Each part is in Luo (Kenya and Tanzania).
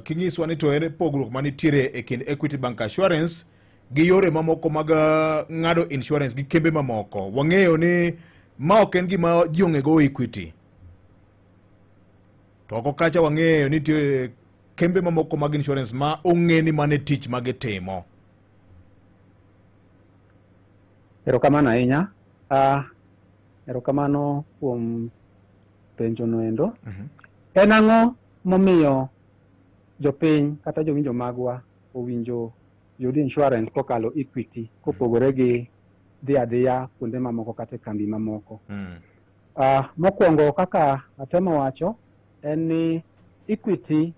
Kinyiswa ni to ere pogruok manitiere e kind Equity Bank Assurance gi yore mamoko mag ng'ado insurance gi kembe mamoko. Wang'eyo ni ma ok en gima ji ong'ego Equity. To oko kacha wang'eyo ni nitie kembe mamoko mag insurance ma ong'e ni mane tich ma gitimo. Erokamano ahinya. Erokamano kuom penjo noendo. En ang'o momiyo jopiny kata jowinjo magwa owinjo yud insurance kokalo Equity kopogore gi dhi adhiya kuonde mamoko kata e kambi mamoko? Mokwongo kaka atemo wacho en ni Equity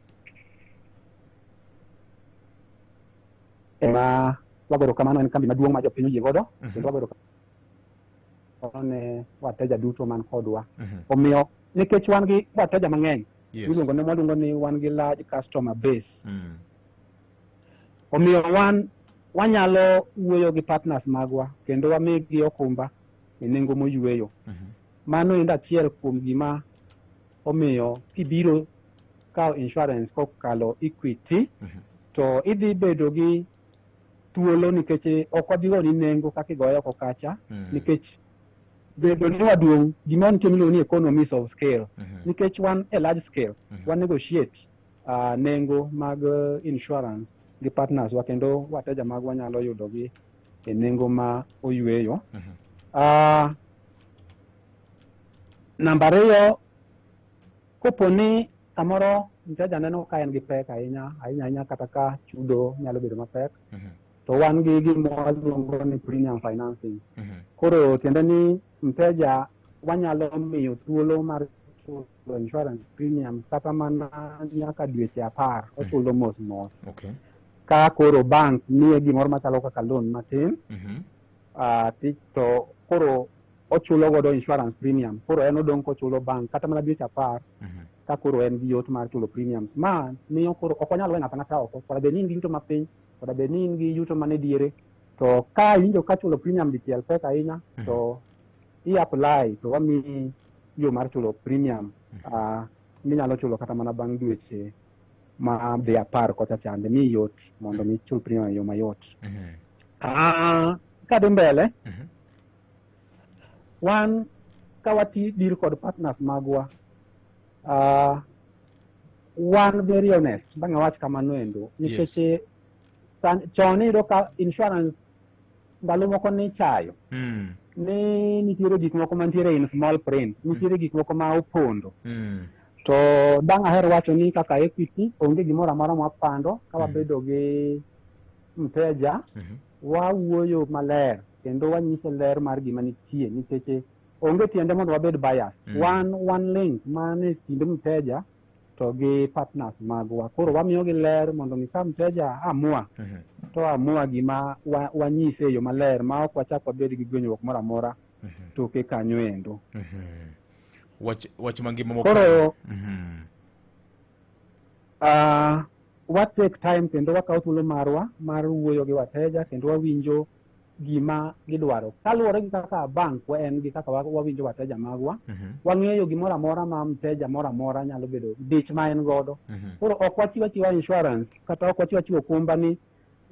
ema wago erokamano, en kambi maduong' ma jopiny oyie godo kendo wago erokamano ne wateja duto man kodwa. Omiyo nikech wan gi wateja mang'eny miluongo ni waluongo ni wan gi large customer base. Omiyo wan wanyalo wuoyo gi partners magwa kendo wamigi okumba e nengo moyweyo. Mano endo achiel kuom gima omiyo kibiro kawo insurance kokalo Equity to idhi bedo gi thuolo nikech ok wabi goni nengo kaka igoye oko kacha nikech bedo ni waduong' gima nitie miluongo ni economies of scale nikech wan e large scale wa negotiate nengo mag insurance gi partners wa kendo wateja magwa nyalo yudo gi e nengo ma oyweyo. Namba ariyo, kopo ni samoro mteja neno ka en gi pek ahinya ahinya ahinya kata ka chudo nyalo bedo mapek to wan gi gima waluongo ni premium financing. Koro tiende ni mteja wanyalo miyo thuolo mar chulo insurance premiums kata mana nyaka dweche 10 ochulo mos mos. Ka koro bank miye gimoro machalo kaka loan matin to koro ochulo godo insurance premium, koro en odong' kochulo bank kata mana dweche 10 ka koro en gi yot mar chulo premiums. Ma miyo koro ok wanyal weyo ng'ato ang'ata oko, koda bed ni in gi yuto mapiny, koda bed ni in gi yuto mane diere, to ka iwinjo ka chulo premium dichiel pek ahinya to i apply to wamiyi yo mar chulo premium minyalo chulo kata mana bang' dweche ma dhi 10 kocha chande, mi yot mondo mi chul premium e yo mayot. Kadhi mbele, wan ka wati deal kod partners magwa, wan very honest, bang' awach kamano endo nikech chon iyudo ka insurance ndalo moko nichayo ni nitiere gik moko mantiere in small print, nitiere gik moko ma opondo. To dang' aher wacho ni kaka Equity onge gimoro amora mwapando ka wabedo gi mteja, wawuoyo maler kendo wanyise ler mar gima nitie nikech onge tiende mondo wabed bias. Wan wan link man e kind mteja to gi partners magwa, koro wamiyogi ler mondo mi ka mteja amua to amua gima wanyise e yo maler ma ok wachak wabed gi gwenyruok moro amora toke kanyo endo. Wach mangima Koro wa take time kendo wakawo thuolo marwa mar wuoyo gi wateja kendo wawinjo gima gidwaro kaluwore gi kaka bank wa en gi kaka wawinjo wateja magwa. Wang'eyo gimoro amora ma mteja moro amora nyalo bedo dich ma en godo. Koro ok wachiw achiwa insurance kata ok wachiw achiwa okumba ni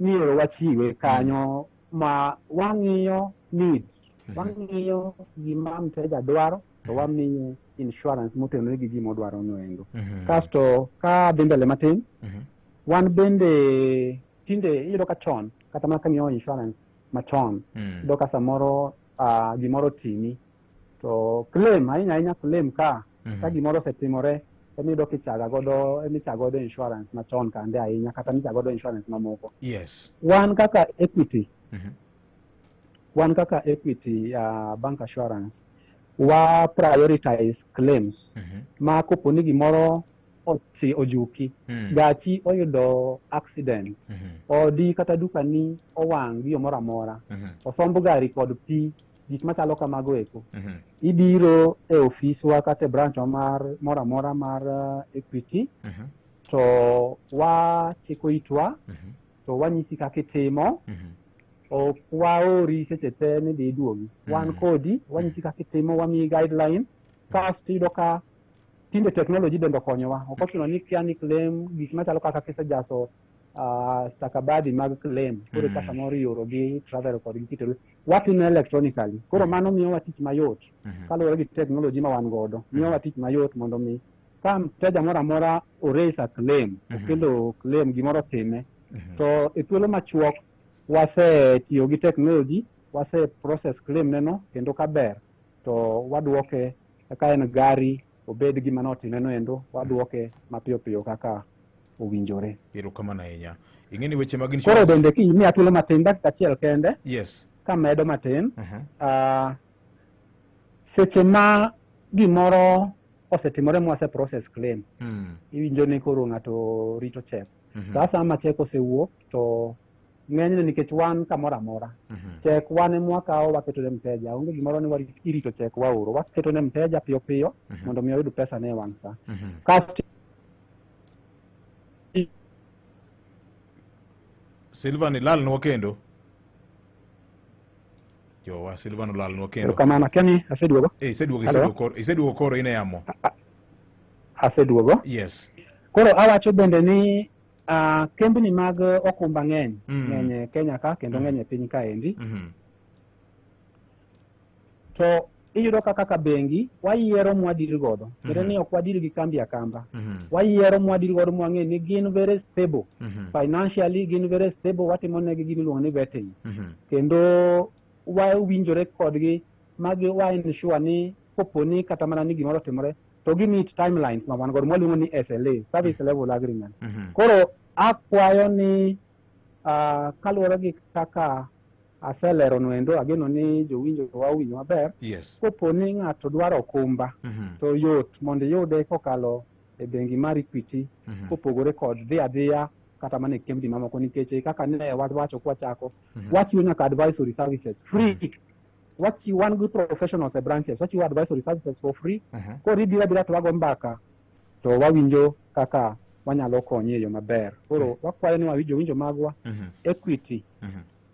ero wachiwe kanyo ma wang'iyo needs, wang'iyo gima mteja dwaro to wamiye insurance motenore gi gima odwaro no endo. Kasto ka dhi mbele matin, wan bende tinde iyudo ka chon kata mana kang'iyo insurance machon, iyudo ka samoro gimoro timi to claim ahinya ahinya, claim ka ka gimoro osetimore emiyudo kichaga godo, emicha godo insurance machon kande ahinya kata micha godo insurance mamoko. Wan kaka Equity, wan kaka Equity Bank Assurance wa prioritize claims ma kopo ni gimoro ojuki, gachi oyudo accident, odi kata dukani owang' gi yo moro amora, osomb gari kod pi, gik machalo kamago eko, ibiro e ofiswa kata e branch wa mar moro amora mar Equity to wachiko itwa to wanyisi kaka itimo. Ok waori seche te ni dhi iduogi, wan kodi, wanyisi kaka itimo, wamiyi guideline, kasto iyudo ka Tinde technology bende okonyowa. Ok ochuno ni kia ni claim gik machalo kaka kisejaso stakabadhi mag claim koro ka samoro ioro gi travel kodgi kitero, watime electronically. Koro mano miyowa tich mayot kaluwore gi technology ma wan godo. Miyowa tich mayot mondo mi ka mteja moro amora o raise a claim, okelo claim, gimoro otime, to e thuolo machuok wasetiyo gi technology, wase process claim neno, kendo kaber to waduoke. Ka en gari, obed gima notime no endo, waduoke mapiyo piyo kaka owinjore. Erokamano ahinya. Ing'e ni weche mag Koro insurance bende kimiya thuolo matin, dakika achiel kende, kamedo matin, seche ma gimoro osetimore mwase process claim, iwinjo ni koro ng'ato rito cheque. Sa asaya ma cheque osewuok, to ng'enyne nikech wan kamoro amora cheque wan ema wakawo, waketo ne mteja. Onge gimoro ni irito cheque waoro, waketo ne mteja piyo piyo mondo mi oyud pesa ne e wang' sa. Kasto Silvan, ilalnwa kendo. Jowa, Silvan olalnwa kendo. Erokamano, akia ni aseduogo. Eh, iseduogo. Hello? Iseduogo koro, iseduogo koro, in e yamo. Aseduogo. Yes. Koro awacho bende ni kembni mag okumba ng'eny ng'eny e Kenya ka kendo ng'eny e piny kaendi. To iyudo ka kaka bengi wayiero mwadeal godo kendo ni ok wadeal gi kambi akamba. Wayiero mwadeal godo mwang'e ni gin very stable financially, gin very stable. Watimo negi gima iluongo ni vetting kendo wawinjore kodgi magi wa ensure ni kopo ni kata mana ni gimoro otimore to gi meet timelines ma wan godo mwaluongo ni SLA, service level agreement. Koro akwayo ni kaluwore gi kaka aselero noendo, ageno ni jowinjo wa owinjo maber. Kopo ni ng'ato dwaro okumba, to yot mondo iyude kokalo e bengi mar Equity, kopogore kod dhi adhiya kata mana e kembni mamoko, nikech kaka ne wawacho kwachako, wachiwo nyaka advisory services free. Wachiwo, wan gi professionals e branches, wachiwo advisory services for free. Koro ibiro abira to wago mbaka to wawinjo kaka wanyalo konyi e yo maber. Koro wakwayo ni wawinjo winjo magwa, Equity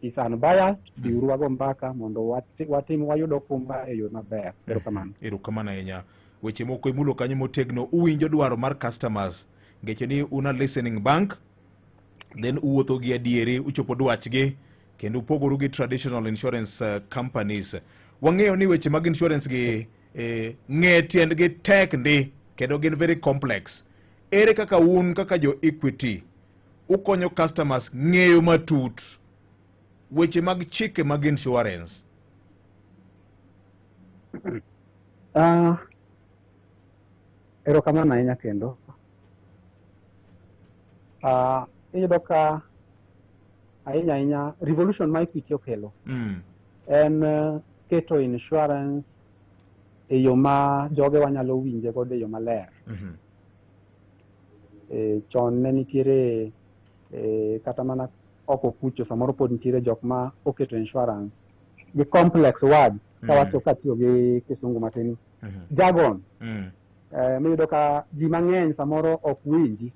is unbiased. Biuru wago mbaka mondo watim wayud okumba e yo maber. Erokamano. Erokamano ahinya. Weche moko imulo kanyo motegno. Uwinjo dwaro mar customers ngeche ni una listening bank, then uwuotho gi adieri, uchopo dwachgi kendo upogoru gi traditional insurance companies. Wang'eyo ni weche mag insurance gi ng'e tiendgi tek ndi kendo gin very complex. Ere kaka un kaka jo Equity ukonyo customers ng'eyo matut weche mag chike mag insurance? Erokamano ahinya kendo. Iyudo ka ahinya ahinya revolution ma Equity okelo en keto insurance e yo ma jogewa nyalo winje godo e yo maler. Chon ne nitiere kata mana oko kucho samoro pod nitiere jok ma oketo insurance gi complex words, kawacho katiyo gi Kisungu matin, jargon, miyudo ka ji mang'eny samoro ok winji.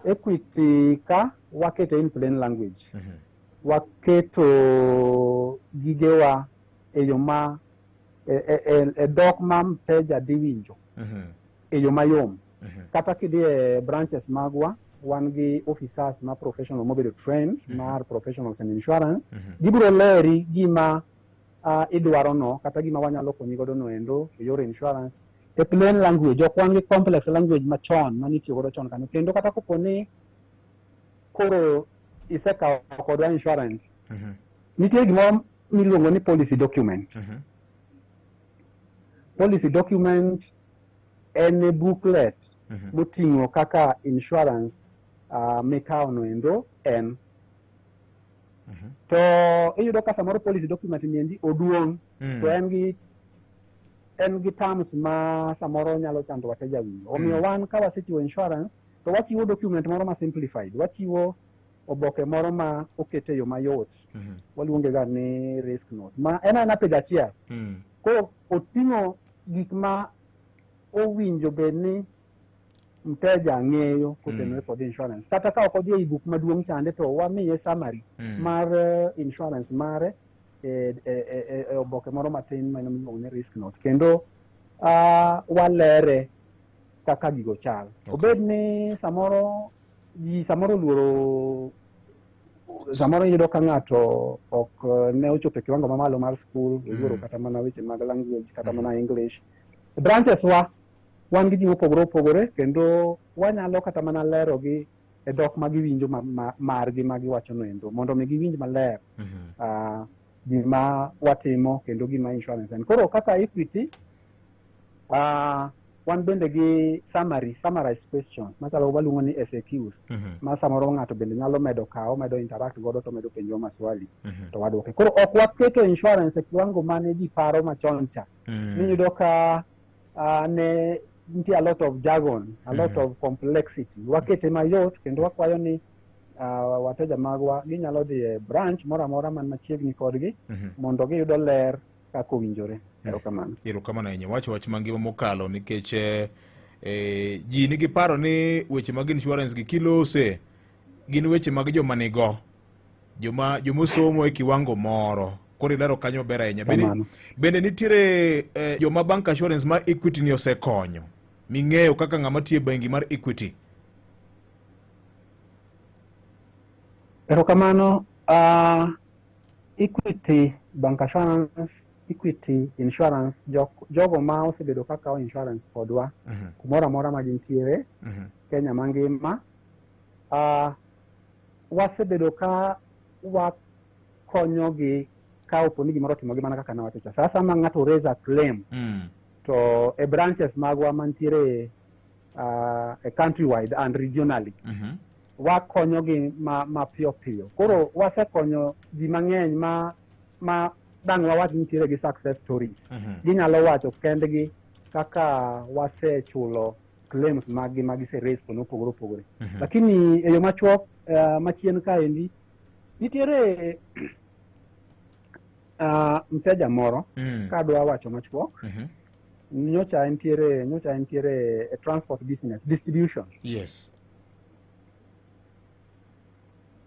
Equity ka waketo in plain language, waketo gigewa e yo ma e dhok ma mteja dhi winjo e yo mayom. Kata kidhi e branches magwa, wan gi officers ma professional mobedo trained mar professionals in insurance. Gibiro leri gima idwaro no kata gima wanyalo konyi godo no endo e yor insurance e plain language. Ok wan gi complex language machon manitiyo godo chon kanyo. Kendo kata kopo ni koro isekawo kodwa insurance, nitie gimoro miluongo ni policy document. Policy document en e booklet moting'o kaka insurance mikawo no endo en. To iyudo ka samoro policy document ni endi oduong' to en gi terms ma samoro nyalo chando wateja winjo. Omiyo wan ka wasechiwo insurance to wachiwo document moro ma simplified, wachiwo oboke moro ma oket e yo mayot. Waluonge ga ni risk note, ma en aena page achiel. Koro oting'o gik ma owinjo bed ni mteja ng'eyo kotenore kod insurance. Kata ka ok odhi ei buk maduong' chande, to wamiye summary mar insurance mare e oboke moro matin ma miluongo ni risk note. Kendo Walere kaka gigo chal. Obed ni samoro ji samoro oluoro, samoro iyudo ka ng'ato ok ne ochopo e kiwango mamalo mar school, oluoro kata mana weche mag language, kata mana English. Branches wa wan gi ji mopogore opogore, kendo wanyalo kata mana lero gi e dhok ma giwinjo margi ma giwacho noendo, mondo mi giwinj maler gima watimo kendo gima insurance en. Koro kaka Equity, wan bende gi summarized questions machalo waluongo ni FAQs, ma samoro ng'ato bende nyalo medo kawo, medo interact godo, to medo penjo maswali to wadwoke. Koro ok waketo insurance e kiwango mane ji paro machon cha, niyudo ka ne nitie a lot of jargon, a lot of complexity. Wakete mayot, kendo wakwayo ni wateja magwa ginyalo dhi e branch moro amora man machiegni kodgi mondo giyudo ler kaka owinjore. Erokamano. Erokamano ahinya. Wacho wach mangima mokalo, nikech ji nigi paro ni weche mag insurance gi kilose gin weche mag joma nigo, joma jomosomo e kiwango moro. Koro ilero kanyo maber ahinya. Bende nitiere joma bank assurance mar Equity ni osekonyo ming'eyo kaka ng'ama tiyo e bengi mar Equity? Erokamano. Equity Bank Assurance, Equity Insurance, jogo ma osebedo ka kawo insurance kodwa kumoro amora ma gintiere, Kenya mangima, wasebedo ka wakonyogi ka opo ni gimoro otimogi, mana kaka nawacho cha. Sa sama ng'ato raise a claim to e branches magwa mantiere e countrywide and regionally, wakonyogi ma mapiyo piyo. Koro wasekonyo ji mang'eny ma dang' wawach nitiere gi success stories. Ginyalo wacho kendgi kaka wasechulo claims maggi ma gise raise kuonde mopogore opogore. Lakini e yo machuok, machien kaendi nitiere mteja moro, kadwa wacho machuok, nyocha entiere e transport business, distribution.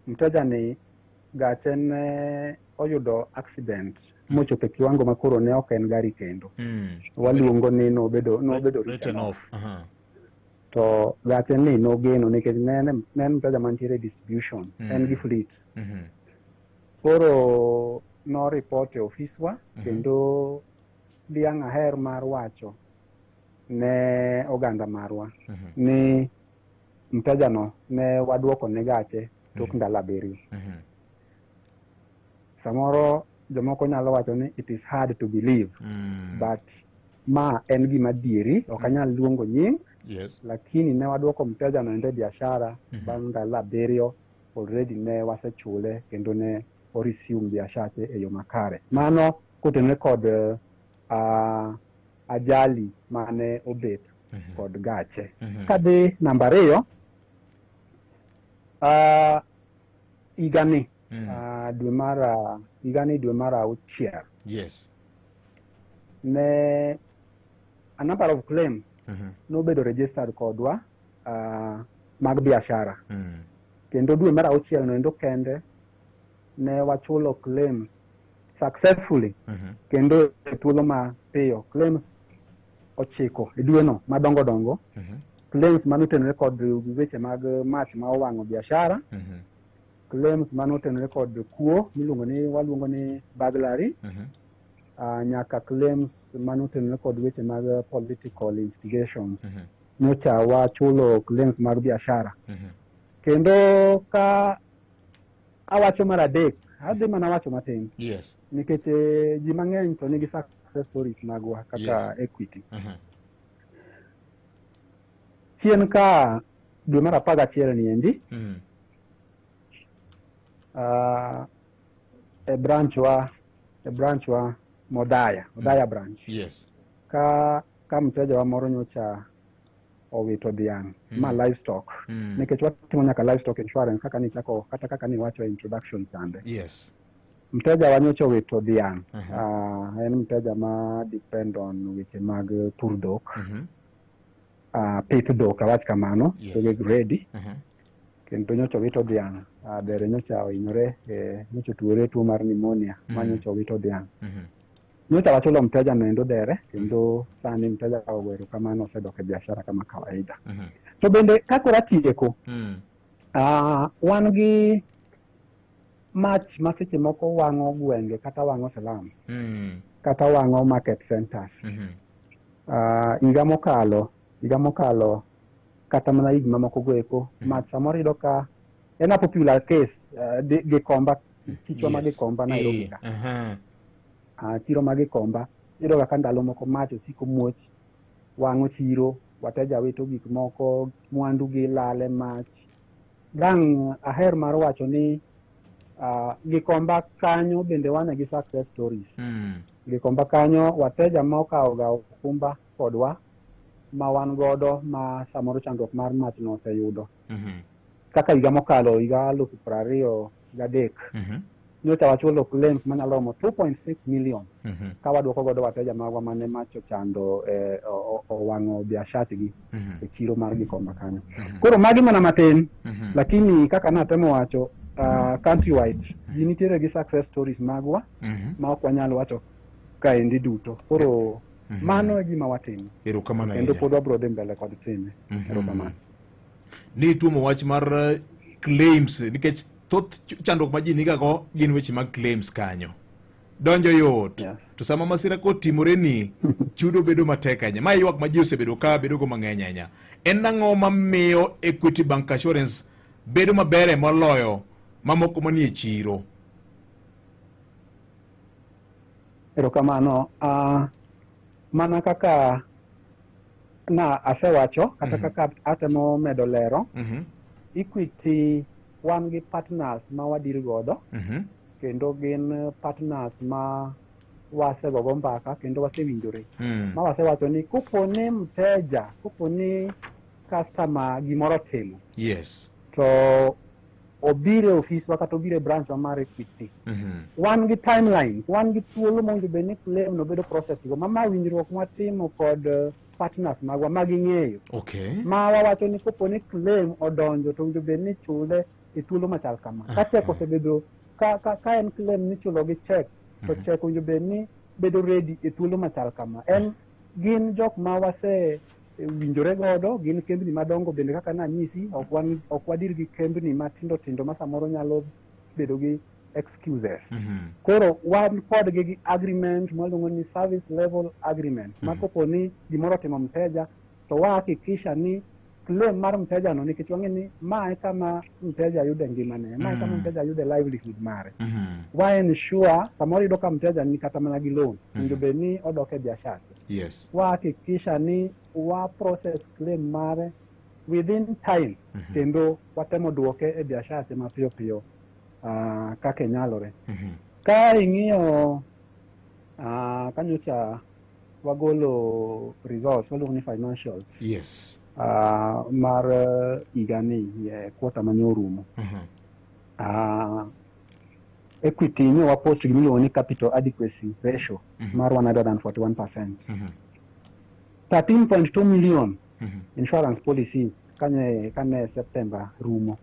Mteja ni gache ne oyudo accident mochopo e kiwango ma koro ne ok en gari kendo. Waluongo ni nobedo written written off. Off. To gache ni nogeno nikech ne en mteja mantiere e distribution, en gi fleet. Koro no report e ofiswa, kendo diang' aher mar wacho ne oganda marwa ni mteja no ne waduoko ne gache tok ndalo 7. Samoro jomoko nyalo wacho ni it is hard to believe, but ma en gima adieri. Ok anyal luongo nying, lakini ne waduoko mteja no ende biashara bang' ndalo 7. Already ne wasechule kendo ne o resume biashache e yo makare. Mano kotenore kod ajali mane obet kod gache. Kadhi namba 2, higani, dwe mar higani dwe mar 6, ne a number of claims nobedo registered kodwa mag biashara, kendo dwe mar 6 no endo kende ne wachulo claims successfully kendo e thuolo mapiyo, claims 9 e dweno madongo dongo, claims manotenore kod weche mag mach ma owang'o biashara, claims manotenore kod kuo miluongo ni, waluongo ni burglary, nyaka claims manotenore kod weche mag political instigations. Nyocha wachulo claims mag biashara. Kendo ka awacho mar adek, adhi mana wacho matin, nikech ji mang'eny to nigi success stories magwa kaka Equity. Chien ka dwe mar 11 ni endi, e branch wa Modaya, Odaya branch, ka mteja wa moro nyocha owito dhiang' ma livestock, nikech watimo nyaka livestock insurance kaka nichako kata kaka niwacho e introduction chande. Mteja wa nyocha owito dhiang'. En mteja ma depend on weche mag pur dhok, pith dhok awach kamano, dhoge gredi, kendo nyocha owito dhiang'. Dhere nyocha ohinyore, nyocha otuore tuo mar pneumonia ma nyocha owito dhiang'. Nyocha wachulo mteja noendo dhere kendo sani mteja ogo erokamano osedok e biashara kama kawaida. To bende ka koro atieko, wan gi mach ma seche moko wang'o gwenge kata wang'o slums kata wang'o market centers. Higa mokalo kata mana higni mamoko go eko, mach samoro iyudo ka en a popular case, Gikomba, chichwa ma Gikomba, Nairobi ka. Chiro ma Gikomba iyudo ga ka ndalo moko mach osiko muoch wang'o chiro, wateja wito gik moko, mwandu gi lal e mach. Dang' aher mar wacho ni Gikomba kanyo bende wan gi success stories. Gikomba kanyo wateja ma okawo ga okumba kodwa ma wan godo ma samoro chandruok mar mach no oseyudo. Kaka higa mokalo, higa 2023, nyocha wachulo claims manyalo romo 2.6 million ka wadwoko godo wateja magwa mane mach ochando, owang'o biashachgi e chiro mar Gikomba kanyo. Koro magi mana matin, lakini kaka natemo wacho, countrywide ji nitiere gi success stories magwa ma ok wanyal wacho kaendi duto. Koro mano e gima watimo Erokamano kendo ahinya. pod wabro dhi mbele kod time. Erokamano. Ni tuomo wach mar claims nikech thoth chandruok ma ji nigago gin weche mag claims kanyo. Donjo yot. To sama masira kotimore ni chudo bedo matek ahinya. Ma e ywak ma ji osebedo ka bedogo mang'eny ahinya. En ang'o mamiyo Equity Bank Assurance bedo maber e moloyo mamoko manie chiro? Erokamano. Mana kaka na asewacho kata kaka atemo medo lero, Equity wan gi partners ma wadeal godo kendo gin partners ma wasegogo mbaka kendo wasewinjore ma wasewacho ni kopo ni mteja, kopo ni customer gimoro otimo to obiro e ofiswa kata obiro e branch wa mar Equity, wan gi timelines, wan gi thuolo mowinjo bed ni claim no bedo process go ma winjruok mwatimo kod partners magwa ma ging'eyo ma wawacho ni kopo ni claim odonjo to owinjo bed ni chule e thuolo machal kama. Ka check osebedo ka en claim michulo gi check to check owinjo bed ni bedo ready e thuolo machal kama. En gin jok ma wase winjore godo, gin kembni madongo bende kaka nanyisi, ok wan ok wadeal gi kembni matindo tindo ma samoro nyalo bedo gi excuses. Koro wan kodgi gi agreement mwaluongo ni service level agreement ma kopo ni gimoro otimo mteja to wahakikisha ni claim mar mteja no, nikech wang'e ni ma e kama mteja yude ngimane, ma e kama mteja yude livelihood mare, wa ensure samoro yudo ka mteja ni kata mana gi loan, owinjo bed ni odok e biashache, wahakikisha ni wa process claim mare within time kendo watemo duoke e biashache mapiyo piyo kaka nyalore. Ka ing'iyo kanyocha wagolo results waluongo ni financials mar higani e quarter mane orumo. Equity ne wapost gimiluongo ni capital adequacy ratio mar 141%. 13.2 million insurance policies kane September rumo.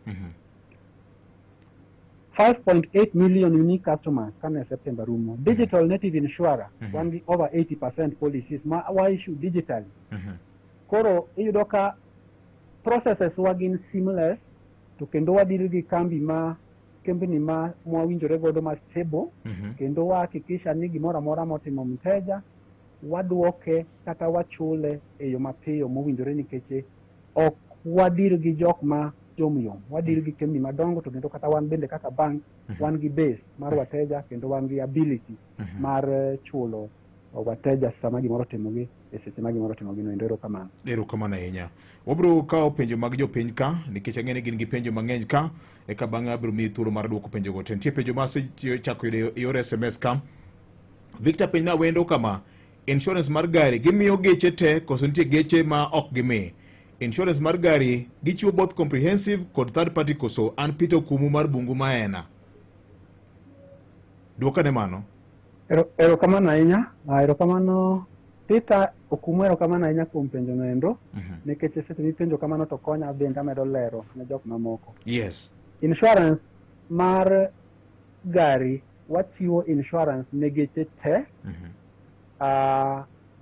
5.8 million unique customers kane September rumo. Digital native insurer, wan gi over 80% policies ma wa issue digitally. Koro iyudo ka processes wa gin seamless to kendo wadeal gi kambi ma kembni ma mwawinjore godo ma stable kendo wahakikisha ni gimoro amora motimo mteja waduoke kata wachule e yo mapiyo mowinjore nikech ok wadeal gi jok ma yom yom, wadeal gi kembni madongo to kendo kata wan bende kaka bank wan gi base mar wateja kendo wan gi ability mar chulo wateja sama gimoro otimogi e seche ma gimoro otimogi no endo. Erokamano. Erokamano ahinya. Wabiro kawo penjo mag jopiny ka nikech ang'e ni gin gi penjo mang'eny ka, eka bang'e abiro miyi thuolo mar duoko penjogo te. Nitie penjo ma asechako yudo e yor SMS ka. Victor penj na wendo kama: insurance mar gari gimiyo geche te koso nitie geche ma ok gimi? Insurance mar gari gichiwo both comprehensive kod third party koso? An Peter Okumu mar Bungu Maena. Duokane mano. Erokamano ahinya. Erokamano Peter Okumu, erokamano ahinya kuom penjo no endo nikech seche mipenjo kamano to konya bende amedo lero ne jok mamoko. Insurance mar gari, wachiwo insurance ne geche te.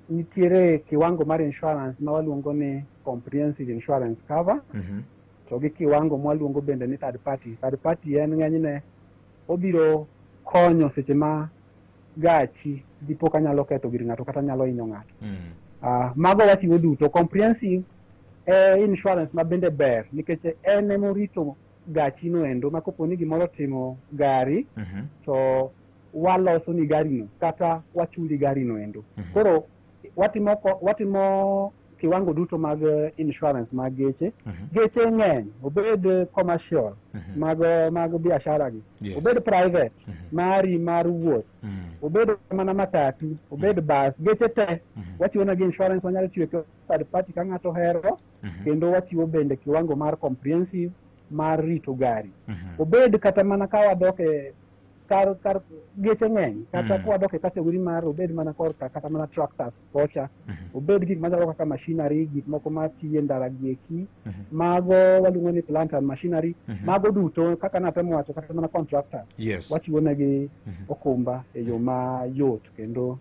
Nitiere kiwango mar insurance ma waluongo ni comprehensive insurance cover to gi kiwango mwaluongo bende ni third party. Third party en ng'enyne obiro konyo seche ma gachi dipo ka nyalo ketho gir ng'ato kata nyalo hinyo ng'ato. Mago wachiwo duto. Comprehensive e insurance ma bende ber nikech en emorito gachi no endo ma kopo ni gimoro otimo gari to waloso ni gari no kata wachuli gari no endo. Koro watimo kiwango duto mag insurance mag geche. Geche ng'eny, obed commercial mag biashara gi, obed private mari mar wuoth, obed mana matatu, obed bus, geche te wachiwo negi insurance. Wanyalo chiwo third party ka ng'ato ohero, kendo wachiwo bende kiwango mar comprehensive mar rito gari. Obed kata mana ka wadok e kar geche ng'eny kata ka wadok e category mar obed mana korka kata mana tractors kocha, obed gik machalo kaka machinery, gik moko matiyo e ndara gieki, mago waluongo ni plant and machinery, mago duto kaka natemo wacho, kata mana contractors wachiwo negi okumba e yo mayot kendo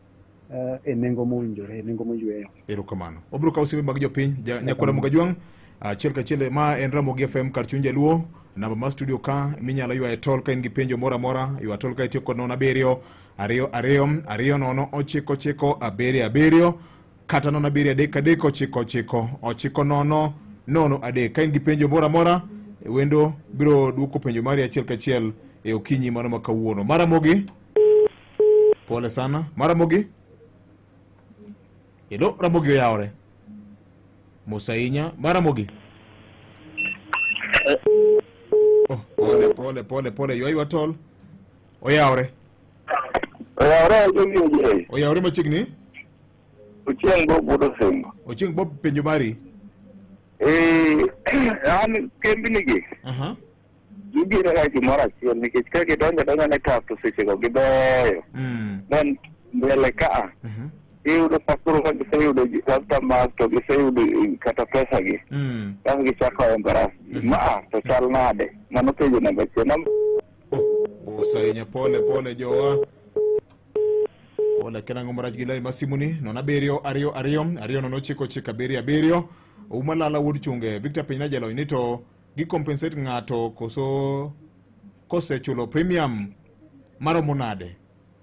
e nengo mowinjore, e nengo moyweyo. Erokamano. Wabiro kawo simbe mag jopiny. Nyakwara Mugajwang', achiel kachiel ma en Ramogi FM kar chuny jaluo. Namba mar studio ka minyalo ywaye tol ka in gi penjo moro amora, ywa tol ka itiyo kod 0 7 2 2 2 0 9 9 7 7 kata 0 7 3 3 9 9 9 0 0 3. Ka in gi penjo moro amora, wendo biro duoko penjo mari achiel kachiel e okinyi mano ma kawuono. Maramogi, pole sana. Maramogi, Hello, Ramogi oyawore. Mos ahinya. Maramogi. Oh, pole pole pole pole ywa ywa tol. Oyawore. Oyawore jogi. Oyawore machiegni. Ochieng' Bob wuod Osimbo. Ochieng' Bob, penjo mari. Eh, an kembni gi gibiro ga gimoro achiel nikech ka gidonjo donjo ne kap to sechego gibeyo. Then mbele ka iyudo ka koro ka giseyudo customers to giseyudo kata pesa gi kasto gichako embarrass ji. Ma to chal nade? Mano penjo namba achiel. Oh, mos ahinya, pole pole jowa. Pole kena ng'o marach gi line mar simu ni 0 7 2 2 2 0 9 9 7 7. Umalala wuod chunge Victor Piny jalony ni to gi compensate ng'ato koso kosechulo premium maromo nade?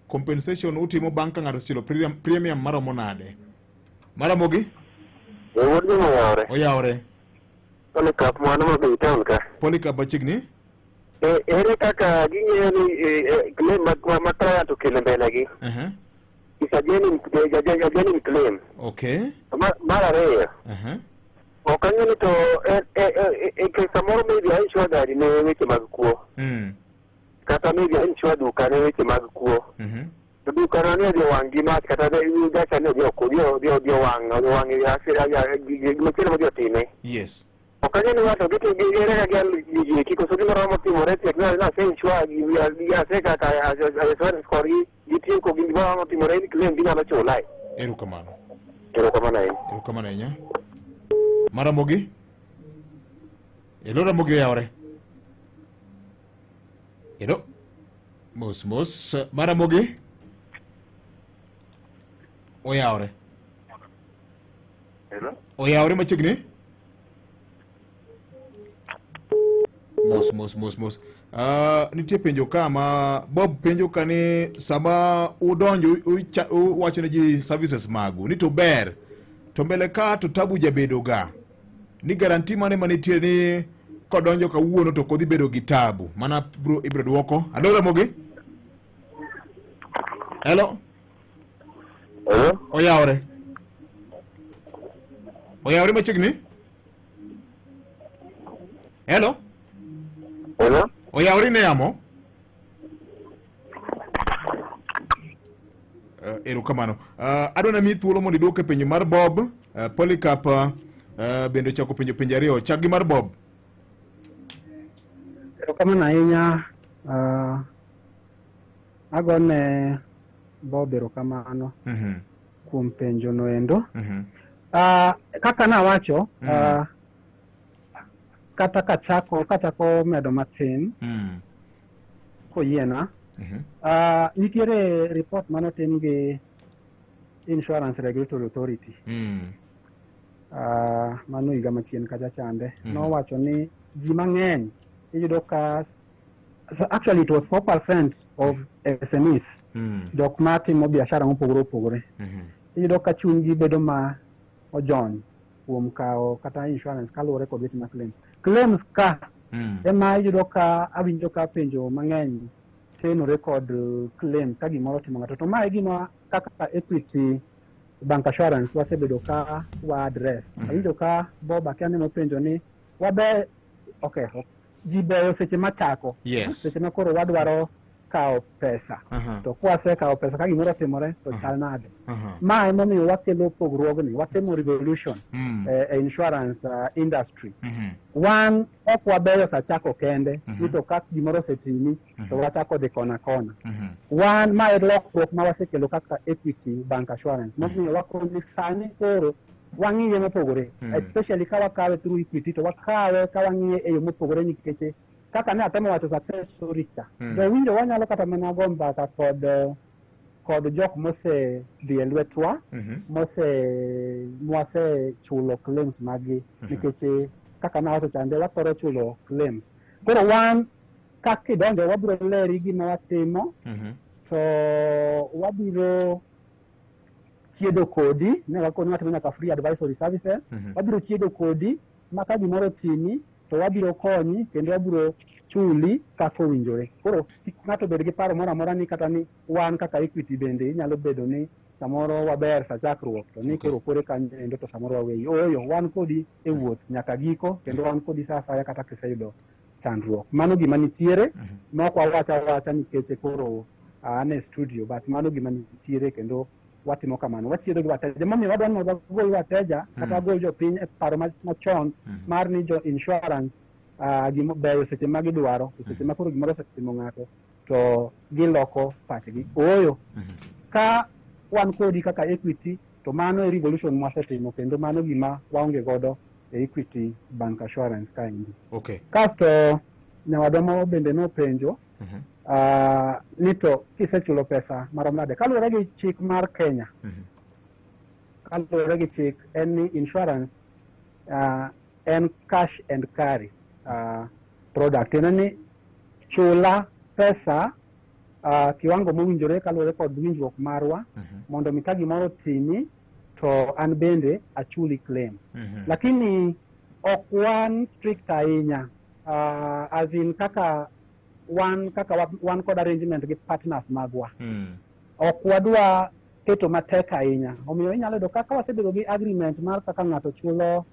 Compensation utimo bang' ka ng'ato osechulo premium maromo nade? Maramogi? E wuod gima oyawore. Oyawore. Polycarp mano ma be town ka. Polycarp machiegni? E, ere kaka ging'eyo ni claim ma client okelo mbele gi is a genuine, a genuine claim. Mar ariyo, ok ang'e ni to samoro maybe a insure gari ne weche mag kuo. Kata maybe a insure duka ne weche mag kuo. To dukano ne odhi owang' gi mach kata gacha ne odhi owang' gimachielo modhi otime. Ok ang'e ni wato giti gi ere kaka gigi eki koso gimoro motimore tek na ase insure gi ase kaka insurance korgi gitieko gi gimoro motimore ni claim ginyalo chula. Erokamano. Erokamano ahinya. Erokamano ahinya. Maramogi? Elo Ramogi oyawore. Elo. Mos mos. Maramogi? Oyawore. Hello? Oyawore machiegni? Mos mos mos mos. Nitie penjo ka ma Bob penjo ka ni sama udonjo uwacho ne ji services magu ni to ber to mbele ka to tabu jabedo ga ni guarantee mane manitie ni kodonjo kawuono to kodhi bedo gi tabu mana bro ibro duoko. Alo Ramogi? Hello? Hello? Oyawore. Oyawore machiegni? Hello? Hello? Oyawore ne yamo? Erokamano. Adwa namiyi thuolo mondo iduok e penjo mar Bob. Polycarp bende ochako penjo penjo ariyo. Chak gi mar Bob. Erokamano ahinya. Agone Bob erokamano kuom penjo no endo. Kaka nawacho, kata kachako medo matin koyiena, nitiere report manotim gi Insurance Regulatory Authority mano higa machien kacha chande nowacho ni ji mang'eny iyudo ka, so actually it was 4% of SMEs, jok ma timo biashara mopogore opogore, iyudo ka chunygi bedo ma ojony kuom kawo kata insurance kaluwore kod weche mag claims. Claims ka ema iyudo ka awinjo ka penjo mang'eny tenore kod claims ka gimoro otimo ng'ato. To ma e gima kaka Equity Bank Assurance wasebedo ka wa address. Awinjo ka Bob akia ni nopenjo ni wabe, okay, ji beyo seche machako, seche ma koro wadwaro kawo pesa, to kwasekawo pesa ka gimoro otimore to chal nade? Ma emomiyo wakelo pogruogni, watimo revolution e insurance industry. Wan ok wabeyo sa chako kende ni to ka gimoro osetimi to wachako dhi kona kona. Wan ma e lokruok ma wasekelo kaka Equity Bank Assurance, momiyo wakoni sani koro wang'iye mopogore, especially ka wakawe through Equity, to wakawe ka wang'iye e yo mopogore, nikech kaka ne atemo wacho success stories cha, jowinjo wanyalo kata mana go mbaka kod jok mose dhi e lwetwa, mose mwasechulo claims maggi, nikech kaka nawacho chande, wathoro chulo claims. Koro wan ka kidonjo wabiro leri gima watimo, to wabiro chiedo kodi ne wakoni watimo nyaka free advisory services. Wabiro chiedo kodi ma ka gimoro otimi to wabiro konyi kendo wabiro chuli kaka owinjore. Koro kik ng'ato bed gi paro moro amora ni kata ni wan kaka Equity bende inyalo bedo ni samoro waber sa chakruok to ni koro kore kanyo endo to samoro waweyi. Ooyo, wan kodi e wuoth nyaka giko kendo wan kodi sa asaya kata kiseyudo chandruok. Mano gima nitiere ma ok wawach awacha nikech koro an e studio, but mano gima nitiere kendo watimo kamano. Wachiedho gi wateja, momiyo wadwa ni mondo wagol wateja kata wagol jopiny e paro machon mar ni jo insurance gimo beyo seche ma gidwaro, to seche ma koro gimoro osetimo ng'ato to giloko pachgi. Ooyo, ka wan kodi kaka Equity to mano e revolution mwasetimo kendo mano gima waonge godo e Equity Bank Assurance kaendi. Kasto nyawadwa moro bende nopenjo ni to kisechulo pesa marom nade? Kaluwore gi chik mar Kenya, kaluwore gi chik en ni insurance en cash and carry product. Tiende ni chula pesa kiwango mowinjore kaluwore kod winjruok marwa mondo mi ka gimoro otimi to an bende achuli claim. Lakini ok wan strict ahinya, as in kaka wan kaka wan kod arrangement gi partners magwa, ok wadwa keto matek ahinya. Omiyo inyalo yudo kaka wasebedo gi agreement mar kaka ng'ato chulo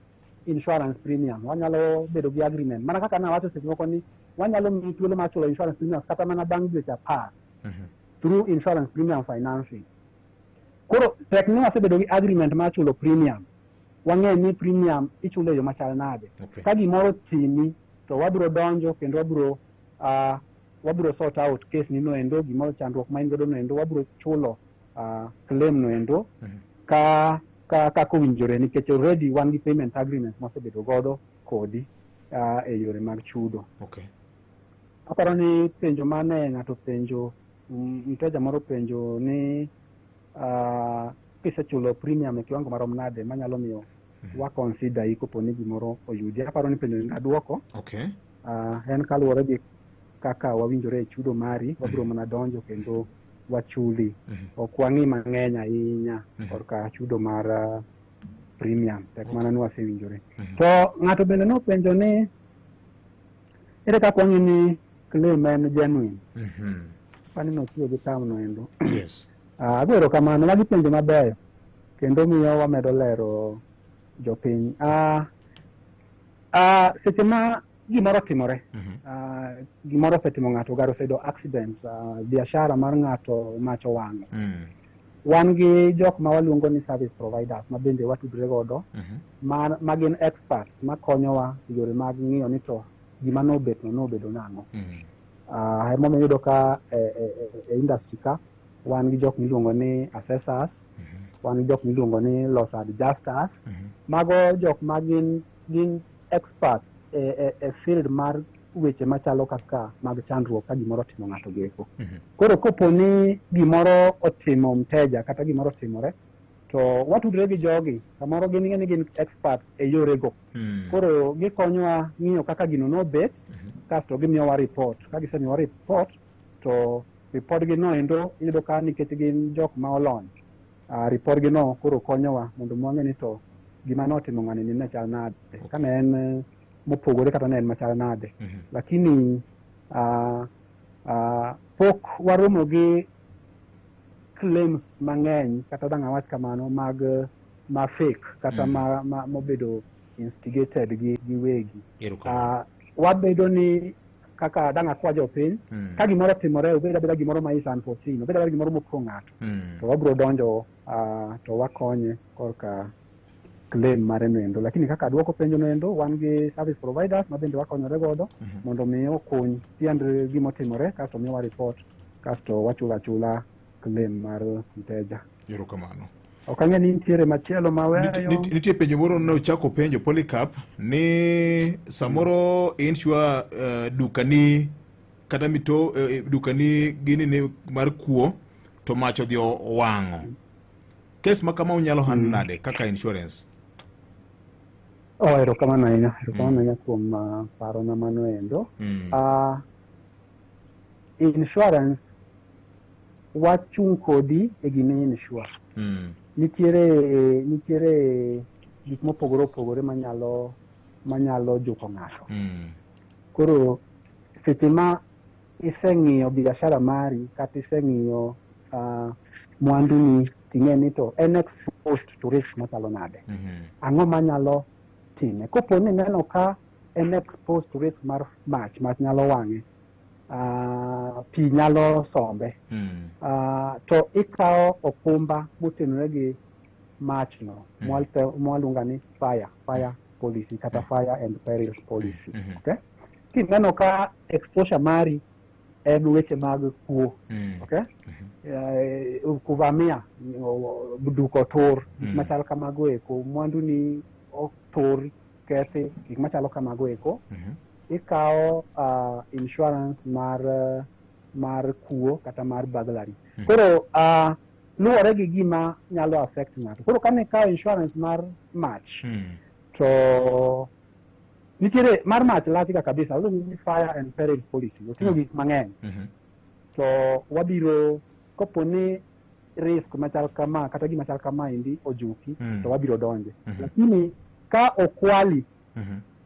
insurance premium. Wanyalo bedo gi agreement mana kaka nawacho seche moko ni wanyalo miyi thuolo mar chulo insurance premiums kata mana bang' dweche 10 through insurance premium financing. Koro tek ni wasebedo gi agreement mar chulo premium, wang'e ni premium ichulo e yo machal nade. Ka gimoro timi to wabiro donjo kendo wabiro sort out case ni noendo, gimoro chandruok ma in godo noendo, wabiro chulo claim noendo ka kaka owinjore, nikech already wan gi payment agreement mwasebedo godo kodi e yore mag chudo. Aparo ni penjo mane ng'ato penjo, mteja moro penjo ni kisechulo premium e kiwango marom nade manyalo miyo wa consider i kopo ni gimoro oyudi. Aparo ni penjo ni aduoko. En kaluwore gi kaka wawinjore e chudo mari, wabiro mana donjo kendo wachuli. Ok wang'i mang'eny ahinya korka chudo mar premium, tek mana ni wasewinjore. To ng'ato bende nopenjo ni ere kaka wang'e ni claim en genuine? Pani notiyo gi term no endo. Ago erokamano, magi penjo mabeyo kendo miyo wamedo lero jopiny. Seche ma gimoro otimore, gimoro osetimo ng'ato, gari oseyudo accident, biashara mar ng'ato mach owang'o, wan gi jok ma waluongo ni service providers ma bende watudre godo, ma gin experts makonyowa e yore mag ng'iyo ni to gima nobet no nobedo nang'o. Emomiyo iyudo ka e industry ka wan gi jok miluongo ni assessors, wan gi jok miluongo ni loss adjusters. Mago jok ma gin experts e field mar weche machalo kaka mag chandruok ka gimoro otimo ng'ato goeko. Koro kopo ni gimoro otimo mteja kata gimoro otimore, To watudre gi jogi, samoro gin ing'e ni gin experts e yorego. Koro gikonyowa ng'iyo kaka gino nobet, kasto gimiyowa report. Ka gisemiyowa report, to report gi no endo iyudo ka nikech gin jok ma olony, report gi no koro konyowa mondo wang'e ni to gima notimo ng'ani ni ne chal nade. Ka ne en mopogore kata ne en machal nade. Lakini pok waromo gi claims mang'eny kata dang' awach kamano mag ma fake kata ma mobedo instigated gi giwegi. Erokamano. Wabedo ni kaka dang' akwa jopiny ka gimoro otimore, obed abeda gimoro ma is unforeseen, obed abeda gimoro moko ng'ato, to wabiro donjo to wakonye korka claim mare noendo. Lakini kaka duoko penjo noendo, wan gi service providers ma bende wakonyore godo mondo mi okuny tiend gimotimore, kasto miyowa report, kasto wachulo achula claim mar mteja. Erokamano. Ok ang'e ni nitiere machielo ma weyo. Nitie penjo moro ne ochako penjo Polycarp ni samoro insure dukani kata mito dukani gini ni mar kuo to mach odhi owang'o. Kes ma kama unyalo handle nade kaka insurance? Oh, erokamano ahinya, erokamano ahinya kuom parona mano endo. Insurance wachung' kodi e gima insure. Nitiere gik mopogore opogore manyalo juko ng'ato. Koro seche ma iseng'iyo biashara mari kata iseng'iyo mwanduni ting'e ni to en exposed to risk machalo nade. Ang'o manyalo time? Kopo ni ineno ka en exposed to risk mar mach, mach nyalo wang'e, pi nyalo sombe, to ikawo okumba motenore gi mach no, mwaluongo ni fire policy kata fire and perils policy. Okay? Kineno ka exposure mari en weche mag kuo, okay? Kuvamia, duko tur, gik machal kamago eko, mwandu ni otur, kethi, gik machalo kamago eko, ikawo insurance mar kuo kata mar burglary. Koro luwore gi gima nyalo affect ng'ato. Koro kane ikawo insurance mar mach, to nitiere mar mach lach ga kabisa, iluongo ni fire and perils policy, oting'o gik mang'eny. To wabiro kopo ni risk machal kama kata gima chal kama endi ojuki, to wabiro donje. Lakini ka okwali,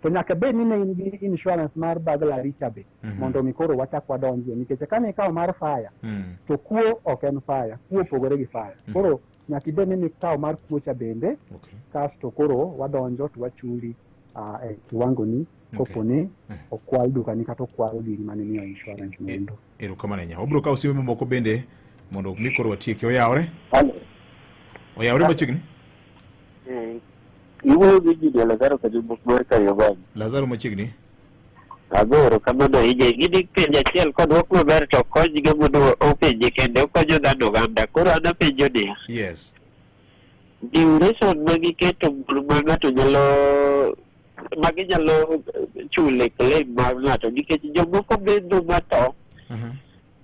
to nyaka bed ni ne in gi insurance mar burglary cha be, mondo mi koro wachak wadonjie, nikech kane ikawo mar fire, to kuo ok en fire, kuo opogore gi fire. Koro nyaka ibed ni nikawo mar kuo cha bende, kasto koro wadonjo to wachuli e kiwango ni kopo ni okwal dukani kata okwal giri mane imiyo insurance noendo. Erokamano ahinya. Wabiro kawo simbe mamoko bende mondo mi koro watieki. Oyawore? Oyawore machiegni? Iwuoyo gi Gideon Lazaro Kajumbo mar Kariobangi. Lazaro machiegni. Ago erokamano ahinya. Gini penjo achiel kodwok maber to konygi mondo openje kende okonyo dhano oganda. Koro an apenjo niya. Duration ma giketo ma ng'ato nyalo ma ginyalo chule claim mar ng'ato nikech jomoko bedo matho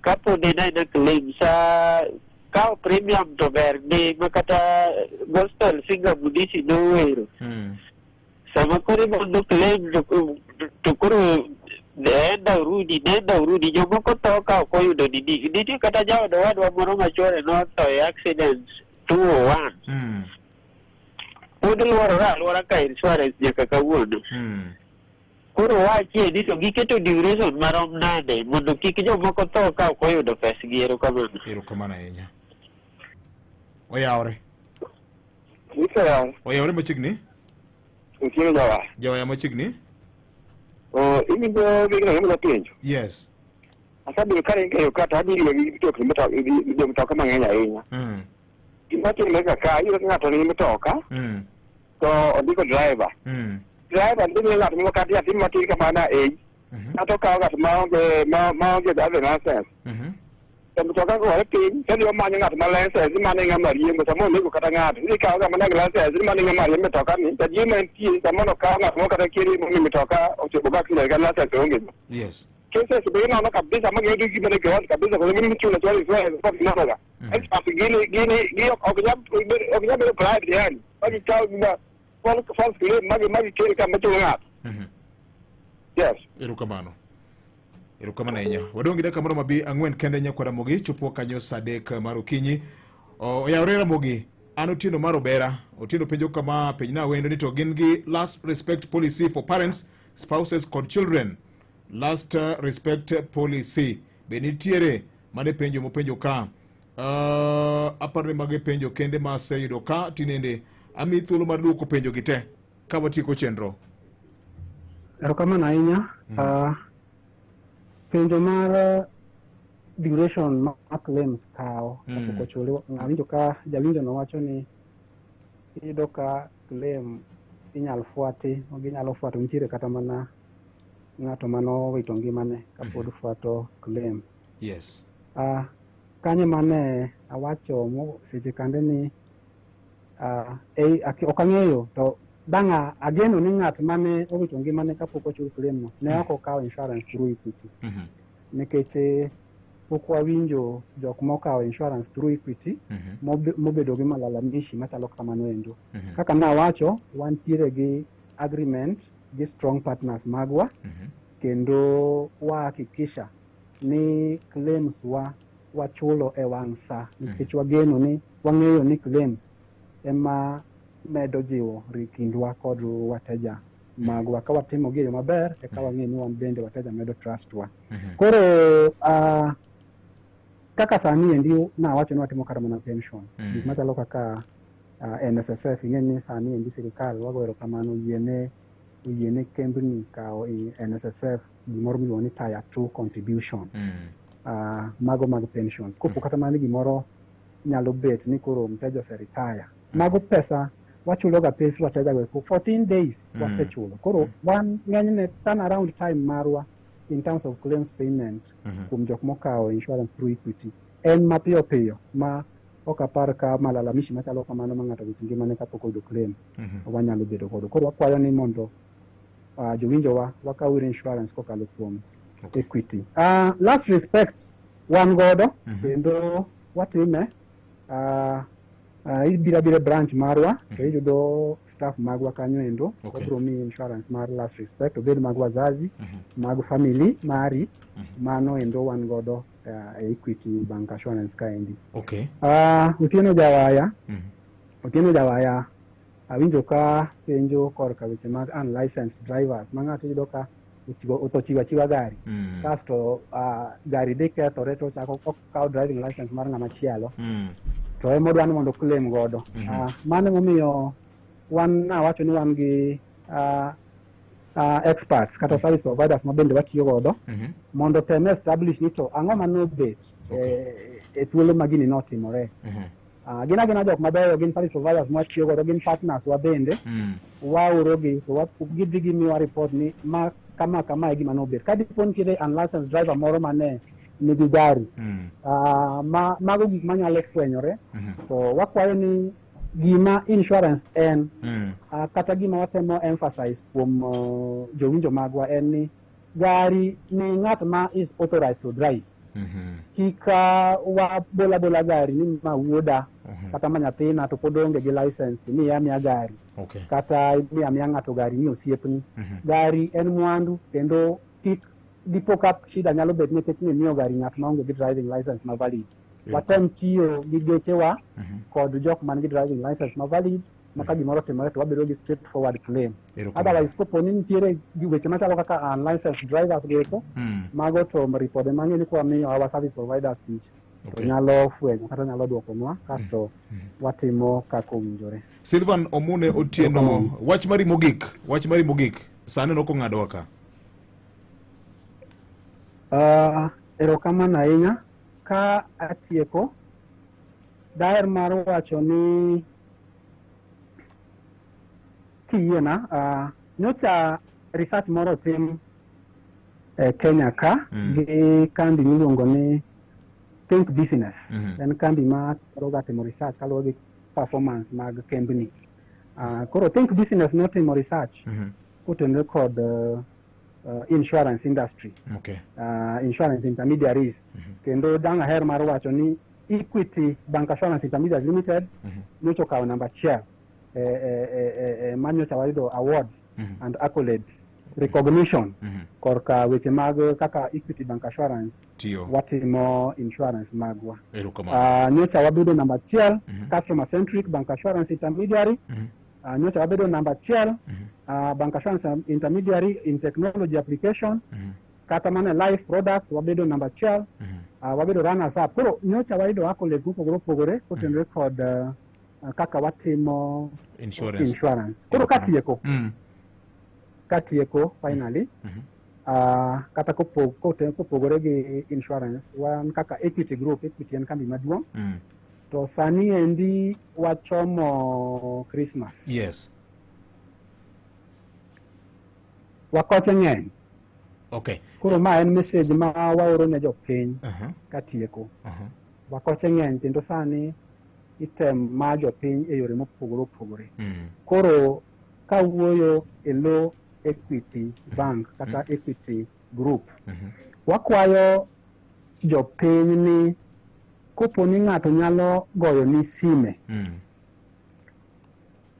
kapod en aena claim sa kawo premium to ber ndi ma kata gospel singer Budisi nowero. Sama koro ibando claim to koro nenda urudi, nenda urudi, jomoko tho ka ok oyudo nini. Nitie kata jaod owadwa moro ma chuore notho e accident 201. Pod luorore aluora ka insurance nyaka kawuono. Koro wachie ni to giketo duration marom nade mondo kik jomoko tho ka ok oyudo pesgi. Erokamano. Erokamano ahinya. Oyawore. Oyawore. Oyawore machiegni? Otieno jawaya. Jawaya machiegni? O iwinjo gino gima penjo? Yes. Asebedo ka ringo kata abiro gi mtokni jo mtoka mang'eny ahinya. Gima timore ka ka iyudo ka ng'ato nigi mtoka to ondiko driver. Driver ndiko ng'at moro kata nyathi matin kamano e kata okawo ng'at maonge maonge driving license. To mtoka gore piny to odhi omanyo ng'at ma license ni mano e ng'ama riembo samoro onego kata ng'ato. Idhi kawo ng'ama nigi license ni mano e ng'ama riembo mtoka ni to adier mantie samoro okawo ng'at moro kata kia riembo mi mtoka ochopo ga accident ka license onge. Cases be inono kabisa ma giyudo gima ne ground kabisa koso gin michulo achula insurance pok inono ga. Experts gini gini gi ok ok nyal ok nyal bedo private yani. Ma gikaw gima false false claim ma gi ma gikel ka machulo ng'ato. Yes. Erokamano. Erokamano ahinya. Wadong' gi dakika moro mabi ang'wen kende nyakwa Ramogi chopo kanyo saa adek mar okinyi. Oyawre Ramogi, an Otieno mar Obera. Otieno penjo kama penjna wendo ni to gin gi last respect policy for parents, spouses kod children. Last respect policy be nitiere? Mane penjo mopenjo ka. Aparo ni mago e penjo kende ma aseyudo ka tinende. Amiyi thuolo mar duoko penjo gi te ka watieko chenro. Erokamano ahinya. Penjo mar duration ma claims kawo kapok ochuli. Awinjo ka jawinjo no wacho ni iyudo ka claim inyal fuati, ginyalo fuato nitiere kata mana ng'ato manowito ngimane kapod fuato claim. Kanyo mane awacho mo seche kande ni ok ang'eyo to bang' ageno ni ng'at mane owito ngimane kapok ochul claim no ne ok okawo insurance through Equity. Nikech pok wawinjo jok mokawo insurance through Equity mobedo gi malalamishi machalo kamano endo. Kaka nawacho, wantiere gi agreement gi strong partners magwa kendo wahakikisha ni claims wa wachulo e wang' sa nikech wageno ni wang'eyo ni claims ema medo jiwo kindwa kod wateja magwa. Ka watimo gi e yo maber eka wang'eyo ni wan bende wateja medo trust wa. Koro kaka sani endi nawacho ni watimo kata mana pensions. Gik machalo kaka NSSF, ing'e ni sani endi sirikal wago erokamano oyiene oyiene kembni kawo i NSSF gimoro miluongo ni tier 2 contribution. Mago mag pensions. Kopo kata mana ni gimoro nyalo bet ni koro mteja ose retire. Mago pesa wachulo ga pes wateja go eko 14 days wasechulo. Koro wan ng'enyne turn around time marwa in terms of claims payment kuom jok mokawo insurance through Equity en mapiyo piyo ma ok apar ka malalamishi machalo kamano ma ng'ato owito ngimane kapok oyudo claim wanyalo bedo godo. Koro wakwayo ni mondo jowinjowa wakaw insurance kokalo kuom Equity. Last respect wan godo kendo watime. Ibiro abira e branch marwa to iyudo staff magwa kanyo endo. Wabiro miyi insurance mar last respect obed mag wazazi, mag family mari. Mano endo wan godo e Equity Bank Assurance kaendi. Otieno Jawaya. Otieno Jawaya awinjo ka penjo korka weche mag unlicensed drivers ma ng'ato yudo ka otho chiwo achiwa gari kasto gari dhi kethore to ochako okawo driving license mar ng'ama chielo to ema odwa ni mondo claim godo. Mano emomiyo wan nawacho ni wan gi experts kata service providers ma bende watiyo godo mondo tem establish ni to ang'o manobet e thuolo ma gini notimore. Gin agina jok mabeyo, gin service providers mwatiyo godo, gin partners wa bende. Waorogi to gidhi gimiwa report ni ma kama kama e gima nobet. Ka dipo nitiere unlicensed driver moro mane nigi gari, ma mago gik manyalo fwenyore, to wakwayo ni gima insurance en kata gima watemo emphasize kuom jowinjo magwa en ni gari ni ng'at ma is authorized to drive. Kik wabola bola gari ni ma wuoda kata ma nyathina to pod onge gi license to miya amiya gari kata imiya amiya ng'ato gari ni osiepni. Gari en mwandu kendo kik dipo ka shida nyalo bet nikech ni imiyo gari ng'at maonge gi driving license ma valid. Watem tiyo gi gechewa kod jok man gi driving license ma valid ma ka gimoro otimore to wabedo gi straight forward claim. Otherwise kopo ni nitiere weche machalo kaka unlicensed drivers go eko, mago to ripode mang'e ni kwamiyo our service providers tich to nyalo fwenyo kata nyalo duokonwa kasto watimo kaka owinjore. Silvan Omune Otieno, wach mari mogik, wach mari mogik sani nok ong'adowa ka. Erokamano ahinya. Ka atieko, daher mar wacho ni kiyiena, nyocha research moro otim e Kenya ka gi kambi miluongo ni Think Business. En kambi ma thoro timo research kaluwore gi performance mag kembni. Koro Think Business notimo research kotenore kod uh, insurance industry okay. uh, insurance intermediaries mm -hmm. kendo dang' aher mar wacho ni Equity Bank Assurance Intermediaries Limited mm -hmm. nyocha okawo namba achiel e, e, e, e, e, ma nyocha wayudo awards mm -hmm. and accolades recognition mm -hmm. korka weche mag kaka Equity Bank Assurance Tiyo. watimo insurance magwa. Erokamano. Uh, nyocha wabedo namba achiel mm -hmm. customer centric bank assurance intermediary mm -hmm. uh, nyocha wabedo namba achiel mm -hmm. uh, bank assurance intermediary in technology application mm -hmm. kata mana life products wabedo namba achiel mm -hmm. uh, wabedo runners up. Koro nyocha wayudo accolades mopogore opogore kotenore mm -hmm. kod uh, kaka watimo insurance, insurance. Koro katieko mm -hmm. katieko finally mm -hmm. Uh, kata kopogore gi insurance wan kaka Equity Group, Equity en kambi maduong' mm. to sani endi wachomo Christmas. Yes. Wakoche ng'eny. Okay. Koro ma en message ma waoro ne jopiny uh -huh. katieko. Uh -huh. Wakoche ng'eny kendo sani item ma jopiny e yore mopogore opogore. Mm. Koro kawuoyo e lo Equity Bank kata mm. Equity Group. Mm -hmm. Wakwayo jopiny ni kopo ni ng'ato nyalo goyo ni sime mm.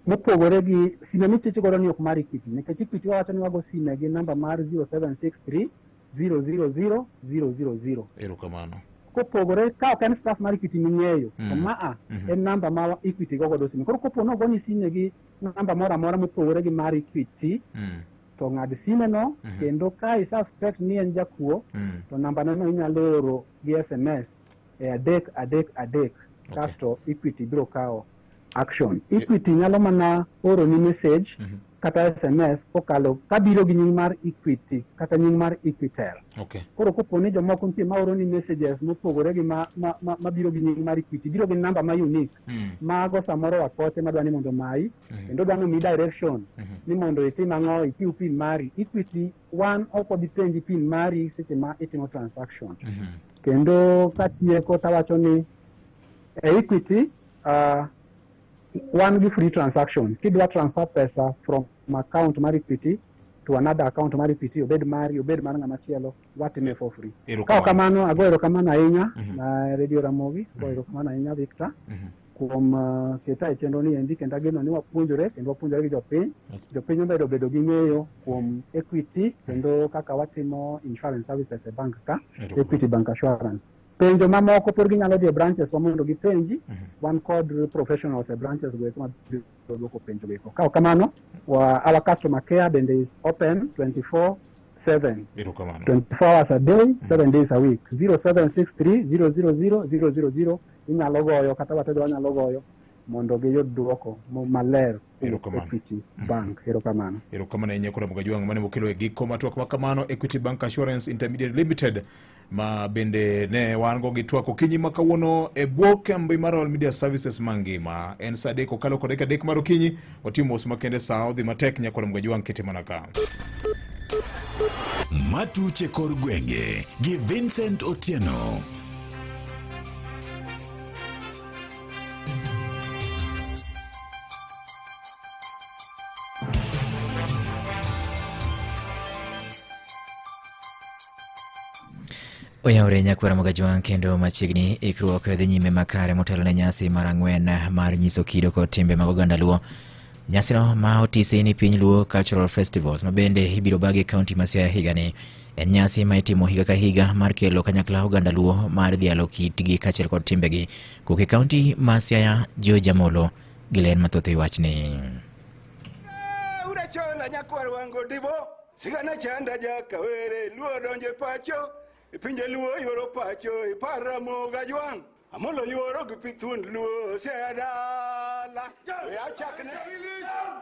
mopogore gi sime michicho godo ni ok mar Equity nikech Equity wawacho ni wago sime gi namba mar 0763 000 000. Erokamano. Kopogore ka ok en staff mar Equity ming'eyo mm. to maa mm -hmm. en namba ma Equity go godo sime. Koro kopo nogoni sime gi namba moro amora mopogore gi mar Equity mm. to ng'ad sime no mm -hmm. kendo ka i suspect ni en jakuo mm. to namba no inyalo oro gi SMS e 3 3 3 Okay. kasto Equity biro kawo action. Equity nyalo mana oro ni message mm -hmm. kata SMS kokalo kabiro gi nying mar Equity kata nying mar Equitel. Okay. Koro kopo ni jomoko nitie ma oro ni messages mopogore gi ma, ma, ma, mabiro gi nying mar Equity biro gi namba ma unique Mm. mago samoro wakoche madwa ni mondo omayi Mm. kendo dwa ni omiyi direction Mm -hmm. ni mondo itim ang'o ichiw pin mari. Equity wan ok wabi penji pin mari seche ma itimo transaction. Mm -hmm. Kendo katieko tawacho ni e Equity uh, wan gi free transactions. Kidwa transfer pesa from account mar Equity to another account mar Equity, obed mari, obed mar ng'ama chielo, watime for free. Erokamano. Ka kamano, ago erokamano ahinya mm -hmm. na Radio Ramogi, ago erokamano ahinya Victor mm -hmm. kuom uh, keta e chenro ni endi kendo ageno ni wapuonjore kendo wapuonjore gi jopiny. Okay. Jopiny omedo bedo gi ng'eyo kuom Equity kendo kaka watimo insurance services e bank ka, Erokamano. Equity Bank Assurance. Penjo mamoko pod ginyalo dhi e branches wa mondo gipenji. Mm -hmm. Wan kod professionals e branches go eko mabiro dwoko penjo go eko. Ka ok kamano, wa, our customer care bende is open 24/7. Erokamano. 24 hours a day, 7 days a week. 0763 000 000 inyalo goyo kata wateja wanyalo goyo mondo giyud dwoko maler kuom Erokamano. Equity Bank. Erokamano. Erokamano ahinya koro Mgajwang' mane wakelo e giko ma twak ma kamano Equity Bank Assurance Intermediate Limited ma bende ne wan go gi twak okinyi ma kawuono e bwo kambi mar All Media Services mangima. En saa adek okalo kod dakika adek mar okinyi, watimo mos makende saa odhi matek nyakwar Mgajwang' kete mana ka. Matuche kor gwenge gi Vincent Otieno. Oyawre nyakwara Mogajwang' kendo machiegni ikruok dhi nyime makare motelo ne nyasi mar ang'wen mar nyiso kido kod timbe mag oganda Luo. Nyasino ma otisi ni Piny Luo Cultural Festivals ma bende ibiro bagi e kaunti ma Siaya higani. En nyasi ma itimo higa ka higa mar kelo kanyakla oganda Luo mar dhialo kitgi kaachiel kod timbegi. Kowuok e kaunti ma Siaya, George Amolo gi ler mathoth e wachni. Urachola nyakwar wango dibo sigana chanda jakawere luo donje pacho e pinje luo yuoro pacho ipar Ramogi Ajwang' Amolo yuoro gi pi thuond luo Siaya dala we achakne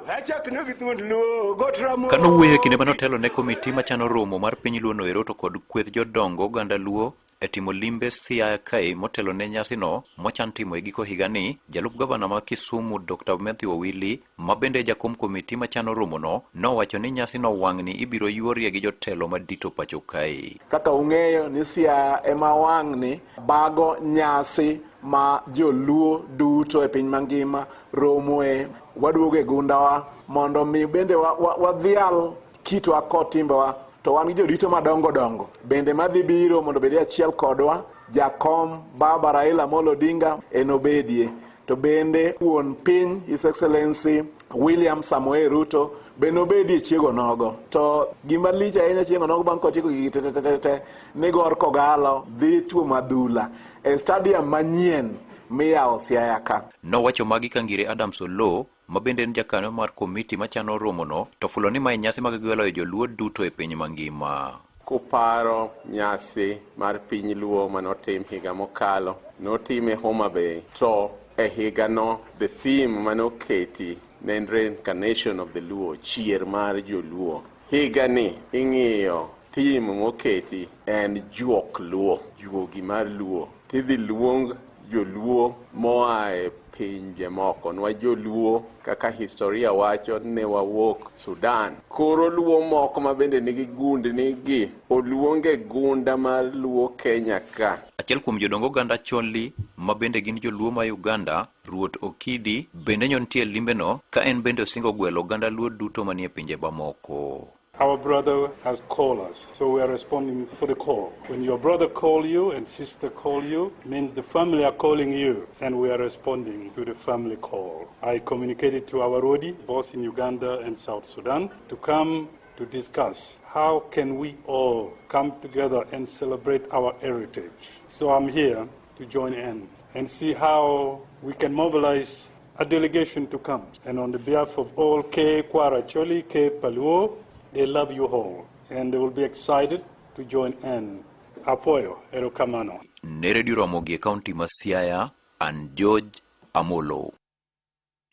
we achakne gi thuond luo got Ramogi. Kane owuoyo e kinde mane otelo ne komiti machano romo mar piny Luo noero to kod kweth jodongo oganda Luo e timo limbe Siaya kae motelo ne nyasino mochan timo e giko higani, jalup gavana ma Kisumu Dr. Mathew Owili ma bende e jakom komiti machano romono nowacho ni nyasino wang'ni ibiro yuorie gi jotelo madito pacho kae. Kaka ung'eyo ni Siaya ema wang'ni bago nyasi ma joluo duto e piny mangima romoe, waduogo e gundawa mondo mi bende wadhial kitwa kod timbewa. To wan gi jorito madongo dongo bende madhi biro mondo obed e achiel kodwa. Jakom Baba Raila Amolo Odinga enobedie. To bende wuon piny His Excellency William Samoei Ruto be nobedie chiego nogo. To gima lich ahinya chieng' onogo bang' kotieko gigi te te te te ni Gor Kogalo dhi tuomo adhula e stadium manyien miyawo Siaya ka. Nowacho magi ka Ngire Adams Oloo ma bende en jakanyo mar komiti machano romono, to fulo ni mae nyasi ma gigweloe joluo duto e piny mangima. Kuparo nyasi mar piny Luo manotim higa mokalo, notime Homa Bay, to e higano the theme manoketi ne en reincarnation of the Luo, chier mar joluo. Higani ing'iyo theme moketi en juok Luo, juogi mar Luo. Tidhi luong joluo moa e pinje moko. Nwa joluo kaka historia wacho ne wawuok Sudan. Koro luo moko ma bende nigi gundni gi oluonge gunda mar luo Kenya ka. Achiel kuom jodong oganda Acholi ma bende gin joluo ma Uganda, Ruoth Okidi, bende nyo nitie e limbeno ka en bende osingo gwelo oganda luo duto manie pinje mamoko. Our brother has called us, so we are responding for the call. When your brother call you and sister call you, means the family are calling you, and we are responding to the family call. I communicated to our Rodi, both in Uganda and South Sudan, to come to discuss how can we all come together and celebrate our heritage. So I'm here to join in and see how we can mobilize a delegation to come. And on the behalf of all K Kwara Choli, K Paluo, they love you all. And they will be excited to join in. Apoyo, erokamano. Ne Redio Ramogi e kaunti ma Siaya, an George Amolo.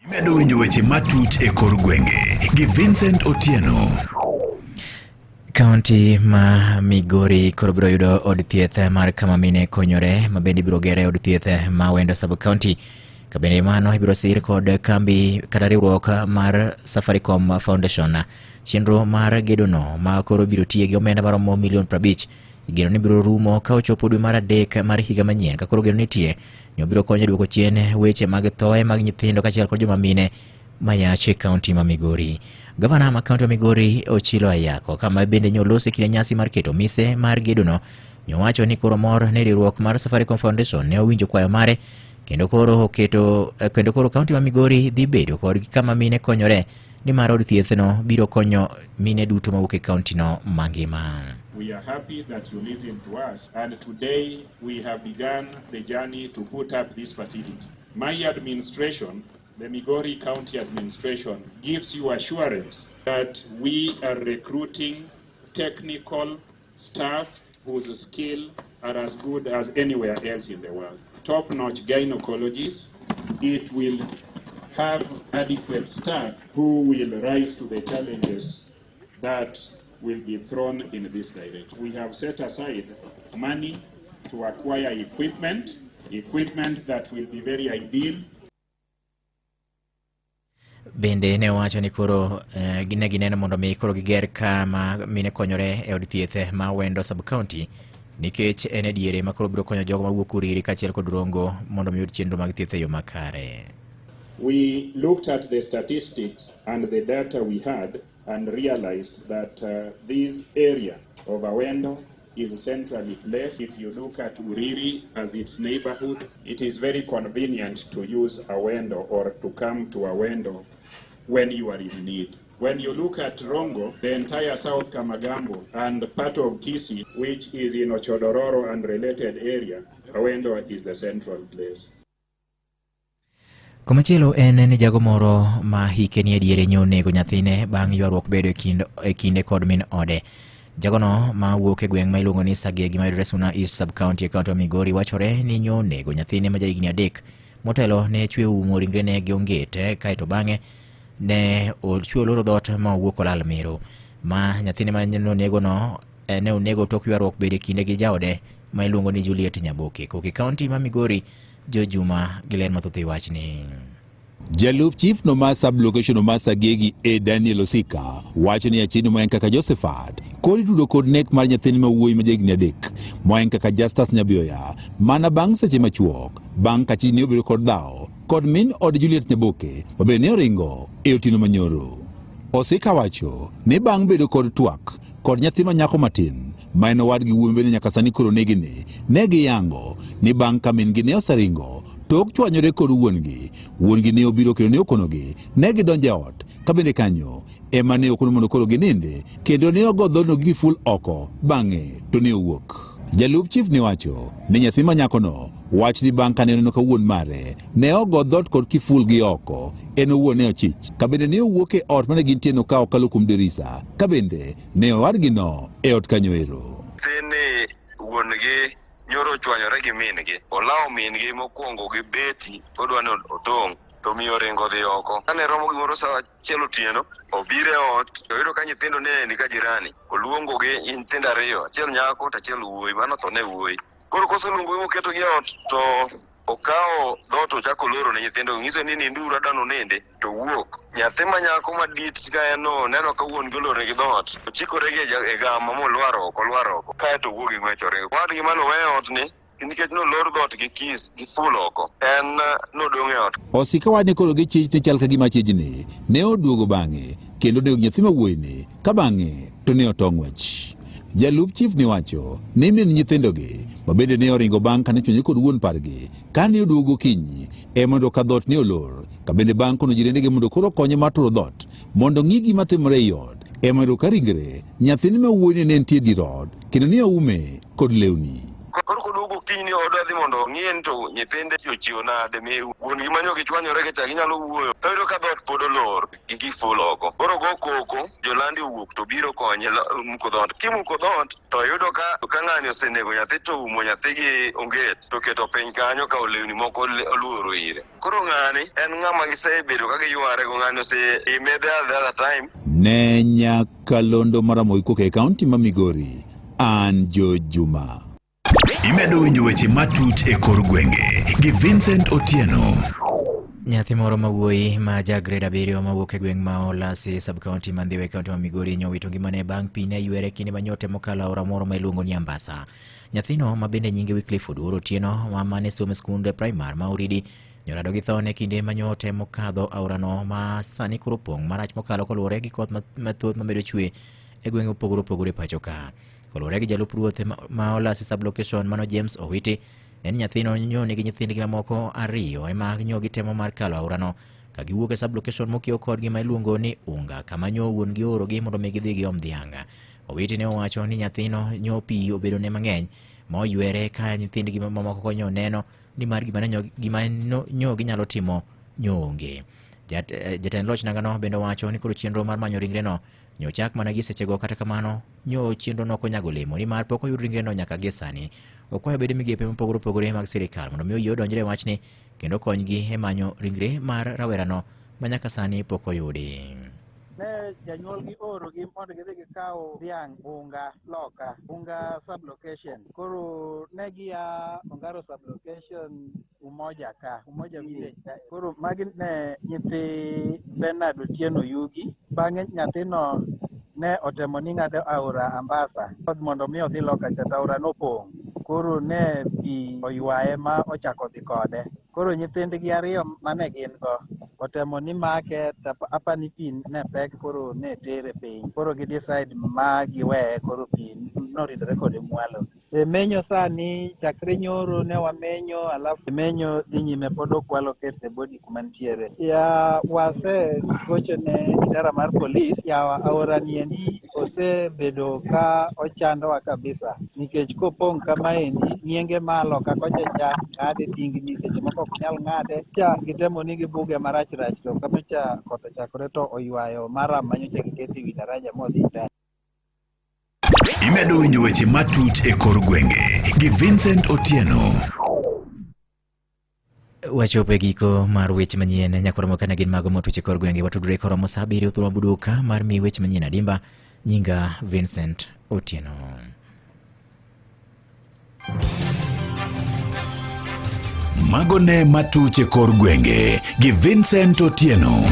Imedo winjo weche matut e kor gwenge gi Vincent Otieno. Kaunti ma Migori koro biro yudo od thieth mar kama mine konyore ma bende ibiro ger e od thieth ma Wendo sub county. Ka bende mano ibiro sir kod kambi kata riwruok mar Safaricom Foundation. Chenro mar gedono ma koro biro tiye gi omenda maromo milion 50 igeno ni biro rumo ka ochopo dwe mar adek mar higa manyien ka koro geno nitie ni obiro konyo e duoko chien weche mag thoe mag nyithindo kaachiel kod joma mine mayach e kaunti ma Migori. Gavana ma kaunti ma Migori Ochilo Ayako kama bende nyolosi kinde nyasi mar keto mise mar gedono nyowacho ni koro mor ni riwruok mar Safaricom Foundation ne owinjo kwayo mare kendo koro oketo kendo koro kaunti ma Migori dhi bedo kod kama mine konyore nimar od thiethno biro konyo mine duto mawuok e kauntino mangima. We are happy that you listen to us and today we have begun the journey to put up this facility. My administration, the Migori County Administration, gives you assurance that we are recruiting technical staff whose skill are as good as anywhere else in the world. Top-notch gynecologists. It will have adequate staff who will rise to the challenges that will be thrown in this direction. We have set aside money to acquire equipment, equipment that will be very ideal. Bende ne owacho ni koro eh, ne gineno mondo mi koro giger kama mine konyore e od thieth ma Wendo sub county nikech en e diere ma koro biro konyo jogo mawuok Uriri kaachiel kod Rongo mondo mi yud chenro mag thieth e yo makare. We looked at the statistics and the data we had and realized that uh, this area of Awendo is centrally placed. If you look at Uriri as its neighborhood, it is very convenient to use Awendo or to come to Awendo when you are in need. When you look at Rongo, the entire South Kamagambo and part of Kisii, which is in Ochodororo and related area, Awendo is the central place. Komachielo en ni jago moro ma hike ni e diere nyo onego nyathine bang' ywaruok bedo e kind e kinde kod min ode. Jagono ma wuok e gweng' ma iluongo ni Sagegi ma yudore Suna East Sub-County e kaunti ma Migori wachore ni nyo onego nyathine ma jahigni adek motelo ne chwe umo ringrene gi onget kaeto bang'e ne ochwe oloro dhoot ma owuok olal miru. Ma nyathine ma nonegono ne onego tok ywaruok bedo e kinde gi jaode ma iluongo ni Juliet Nyaboke. Koki kaunti ma Migori Jo Juma gi ler mathoth e wachni. Jalup chief no mar sub location mar Sagegi A Daniel Osika wacho ni achien moen kaka Josephat kod itudo kod nek mar nyathini ma wuoyi ma jahigni adek moen kaka Justus Nyabioya mana bang' seche machuok bang' ka chi ne obedo kod dhawo kod min od Juliet Nyaboke ma bende ne oringo e otieno manyoro. Osika wacho ni bang' bedo kod twak kod nyathi ma nyako matin ma en owadgi wuowi bende nyaka sani koro negi ni ne giyango ni bang' ka min-gi ne oseringo tok chwanyore kod wuon-gi, wuon-gi ne obiro kendo ne okonogi ne gidonjo e ot ka bende kanyo ema ne okono mondo koro ginindi kendo ne ogo dhoodno gi kiful oko bang'e to ne owuok. Jalup chif ne wacho ni nyathi ma nyakono wach ni bang' kane oneno ka wuon mare ne ogo dhoot kod kiful gi oko, en owuon ne ochich ka bende ne owuok e ot mane gintie no ka okalo kuom dirisa ka bende ne owadgino e ot kanyo ero. Nyathini wuon-gi nyoro ochwanyore gi min-gi. Olawo min-gi mokwongo gi beti odwa ni otong' to miyo oringo odhi oko. Kane romo gimoro saa achiel otieno, obiro e ot to oyudo ka nyithindo ne ni ka jirani. Oluongogi nyithindo ariyo, achiel nyako to achiel wuoyi, mano otho ne wuoyi. Koro koseluongogi moketogi e ot to okawo dhoot ochako oloro ne nyithindo nyiso ni ninduru adwa nunindi to owuok. Nyathi ma nyako madit ka en no neno ka wuon gi olornegi dhoot, ochikore gi e gama molwar oko, olwar oko kaeto owuok gi ng'wech oringo. Owadgi mane oweyo ot ni nikech nolor dhoot gi kis gi ful oko, en nodong' e ot. Osika wadni koro gichich ni chal ka gima chijni ne oduogo bang'e kendo onego nyathi ma wuoyini ka bang'e to ne oto ng'wech. Jalup chief ne wacho ni min nyithindogi ma bende ne oringo bang' kane chwanyore kod wuon pargi kane oduogo gokinyi e mondo ka dhoot ne olor ka bende bang' kono jirendegi mondo koro okonye mar turo dhoot mondo ong'i gima timore ei ot e mondo ka ringre nyathine ma wuoyini ne nitie dier ot kendo ne oume kod lewni. Koro koduogo okinyi ni odwa dhi mondo ong'iye ni to nyithinde ochiewo nade, mi wuon gi manyo gichwanyore ka cha ginyalo wuoyo. To oyudo ka dhoot pod olor gi kiful oko. Koro ogo koko, jolandi owuok to biro konye muko dhoot. Kimuko dhoot to oyudo ka ka ng'ani osenego nyathi to oumo nyathi gi onget to oketo piny kanyo okawo lewni moko oluoro ire. Koro ng'ani en ng'ama gisebedo ka giyware go, ng'ani oseime the other time. Ne nyakalondo mar Ramogi kowuok e kaunti ma Migori, an Joe Juma. Imedo winjo weche matut e kor gwenge gi Vincent Otieno. Nyathi moro ma wuoyi ma ja grade abiriyo mawuok e gweng' ma Olasi sub county ma Ndhiwa e kaunti ma Migori nyowito ngimane bang' pi ne ywere kinde ma nyote mokalo aora moro ma iluongo ni Ambasa. Nyathino ma bende nyinge Wycliffe Oduor Otieno ma mane somo e skund primar ma Oridi nyorado gi thone kinde ma nyote mokadho aorano ma sani koro pong' marach mokalo koluwore gi koth mathoth mamedo chwe e gwenge mopogore opogore e pacho ka. Koluwore gi jalup ruoth ma Olasi sub-location mano James Owiti, ne ni nyathino nyo nigi nyithindgi mamoko ariyo ema nyo gitemo mar kalo aorano ka giwuok e sub-location mokiewo kodgi ma iluongo ni Unga kama nyo wuon gi oorogi mondo mi gidhi giom dhiang'. Owiti ne owacho ni nyathino nyo pi obedone mang'eny ma oywere ka nyithindgi mamoko konyo neno ni mar gima ne gima nyo ginyalo timo nyo onge. Jatend loch nangano bende owacho ni koro chenro mar manyo ringreno nyochak mana gi sechego kata kamano nyo chenro no ok onyago olemo nimar pok oyud ringreno nyaka gie sani. Okwayo bede migepe mopogore opogore mag sirikal mondo mi oyie odonjre e wachni kendo okonygi e manyo ringre mar rawerano ma nyaka sani pok oyudi. Ne janyuolgi oorogi mondo gidhi gikaw dhiang' Bunga loka, Bunga sub-location. Koro ne gia Ongaro sub-location Umoja ka, Umoja village ka. Koro magi ne nyithi Bernard Otieno Yugi. Bang'e nyathino ne otemo ni ng'ado aora Ambasa mondo mi odhi loka cha to aora nopong'. Koro ne pi oywaye ma ochako dhi kode. Koro nyithindgi ariyo mane gin go otemo ni make to apa ni pi ne pek koro ne tere piny. Koro gi decide ma giweye koro pi noridore kode mwalo. E menyo sani chakre nyoro ne wamenyo alafu menyo dhi nyime pod ok walocate the body kuma nitiere. Ya wase gocho ne idara mar polis yawa aora ni endi osebedo ka ochandowa kabisa nikech kopong' kamaendi ng'ienge malo ka kocha cha ng'ade tingni seche moko ok nyal ng'ade cha gitemo ni gibuge marach rach to kamocha koth ochakore to oywayo maram manyocha giketo ewi daraja modhi mbele. Imedo winjo weche matut e kor gwenge gi Vincent Otieno. Wachopo e giko mar weche manyien nyakoromo kana gin mago motuch e kor gwenge watudre koromo saa abiriyo thuolo mabuduka mar mi weche manyien adimba nyinga Vincent Otieno. Mago ne matuch e kor gwenge gi Vincent Otieno.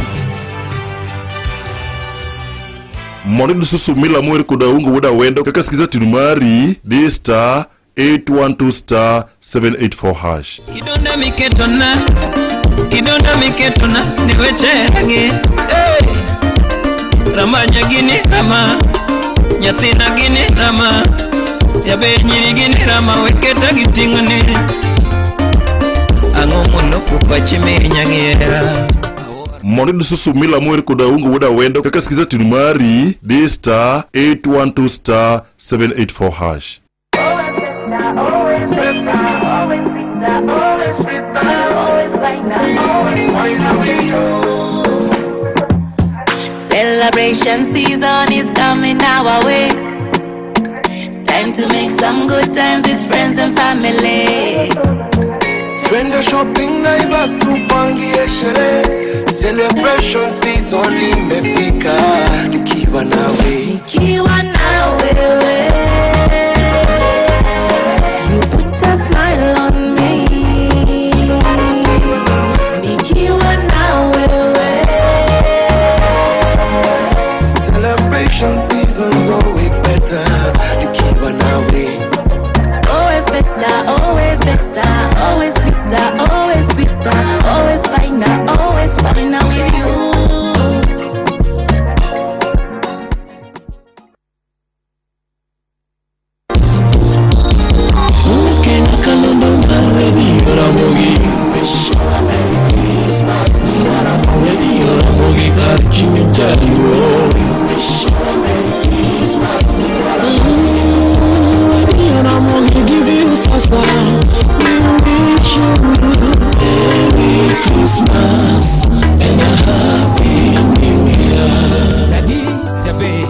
Mondo iyud susu mila mower kod Aungo wuod Awendo kaka skiza tune mari di star 812 star 784 hash. Kidonda miketona, kidonda miketona ni weche gi. Hey! Ramanya gini rama. Nyathina gini rama Jaber nyiri gini rama Weketa gi ting'ni Ang'o moloko pachi minya gihera Mondo iyud susu mila mower kod Aungo wuod Awendo kaka skiza tune mari, di star 812 star 784 hash. Celebration season is coming our way. Time to make some good times with friends and family. Twende shopping Naivas tupangie sherehe. Celebration season imefika, nikiwa nawe. Nikiwa na wewe. You put a smile on me. Nikiwa na wewe. Celebration season's always better, nikiwa nawe. Always better, always better, always sweeter, always sweeter, always finer, always finer with you. Christmas and a happy new year. Daddy Jabe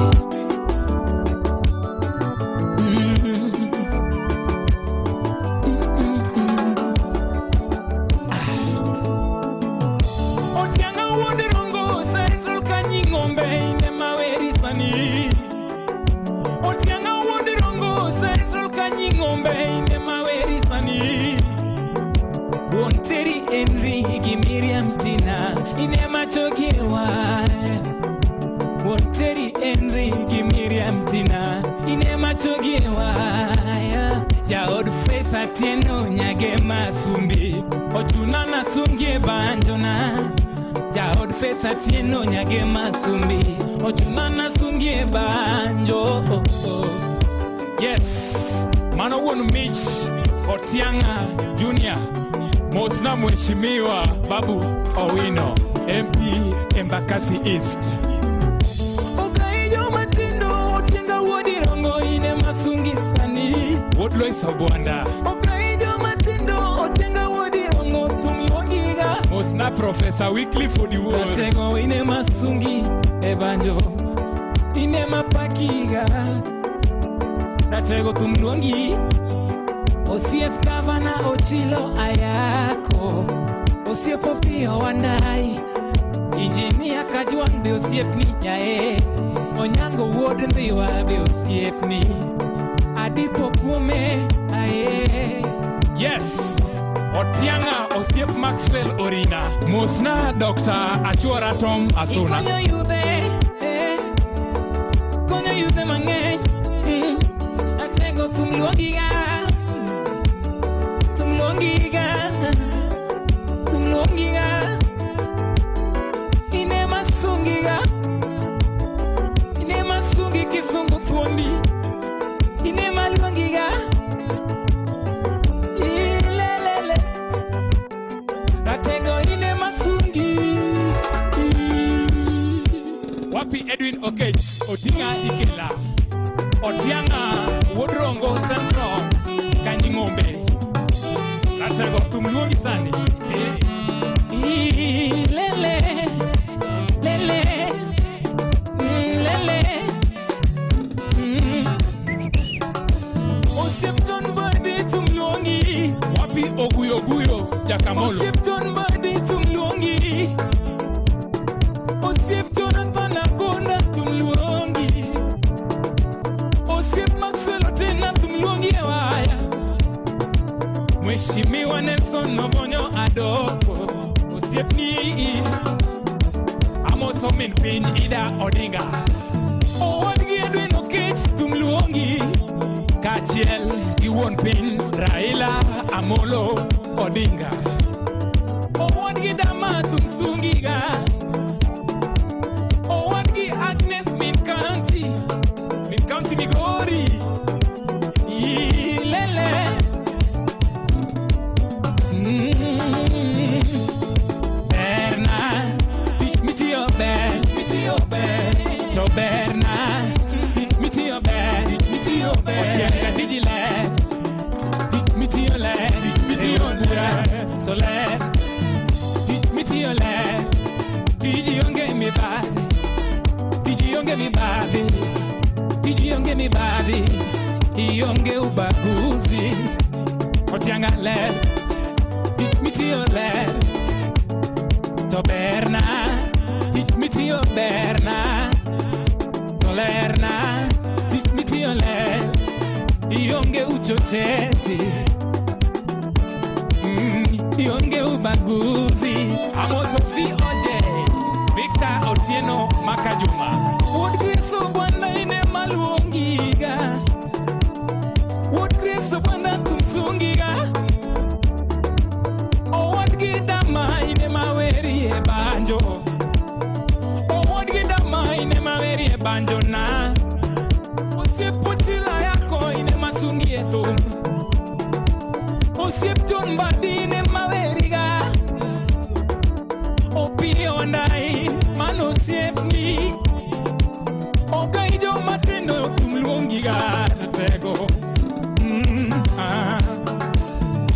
Otianga wuod Rongo Central Kanying'ombe ine maweri sani Otianga wuod Rongo Central Kanying'ombe ine maweri sani Wuon Terry Henry gi Miriam Tina ine machogewa Wuon Terry Henry gi Miriam Tina ine machogewa Jaod Faith Atieno nyage masumbi Ochuna nasungie banjona Jaod Faith Atieno nyage masumbi Ochuna nasungie banjo Yes, mano wuon Mich Otianga Junior Mosna Mheshimiwa Babu Owino MP Embakasi East Okaijo matindo Otienga wuod Rongo ine masungi sani Wuod Lois Obwanda Okaijo matindo Otienga wuod Rongo thum luongiga Mosna Professor Wycliffe Odiwuor Ratego ine masungi e banjo ine mapakiga Ratego thum luongi Osiep gavana Ochilo Ayako Osiep Opiyo Wandayi Injinia Kajwang' be osiepni yae Onyango wuod Ndhiwa be osiepni Adipo kuome ae Yes, Otianga osiep Maxwell Orina Mosna Dr. Achuora Tom Asuna Ikonyo yudhe eh, konyo yudhe mang'eny Atego thum luongiga Thum luongiga Thum luongiga Ine masungiga Ine masungi kisungu thuondi Ine maluongiga Ilelele Ratego ine masungi Wapi Edwin Okech Otinga Ikela Otianga wuod Rongo Central Kanying'ombe Ratego thum luongi sani eh. Lele, lele, lele. Osiep John Mbadi thum luongi. Wapi Oguyo Guyo Jakamolo Osiep John Mbadi thum luongi. Osiep Jonathan Agonda thum luongi. Osiep Maxwell Otena thum luongi e waya. Mheshimiwa Nelson Obonyo Adoko Osiepni Amoso min piny Ida Odinga Owadgi Edwin Okech thum luongi. Kaachiel gi wuon piny Raila Amolo Odinga Owadgi Dama thum sungiga. Owadgi Agnes min county. Min county Otianga tiji ler, tich mitiyo ler, tich mitiyo ler, to ler, tich mitiyo ler, tiji onge mibadhi, tiji onge mibadhi, tiji onge mibadhi, ionge ubaguzi. Otianga ler, tich mitiyo ler, to berna, tich mitiyo berna, to lerna, tich mitiyo ler, ionge uchochezi, ionge ubaguzi. Amos Sophie Oje, Victor Otieno Makajuma. Wuod Kristo Bwana ine maluongiga, Wuod Kristo Bwana tumsungiga, Owadgi dama ine mawerie banjo, Owadgi dama ine mawerie banjo na, Osiep Ochila yako ine masungie thum, Osiep John Mbadi ine maweriga, Opiyo Wandayi mano osiepni, Ogai joma tindo thum luongiga ratego.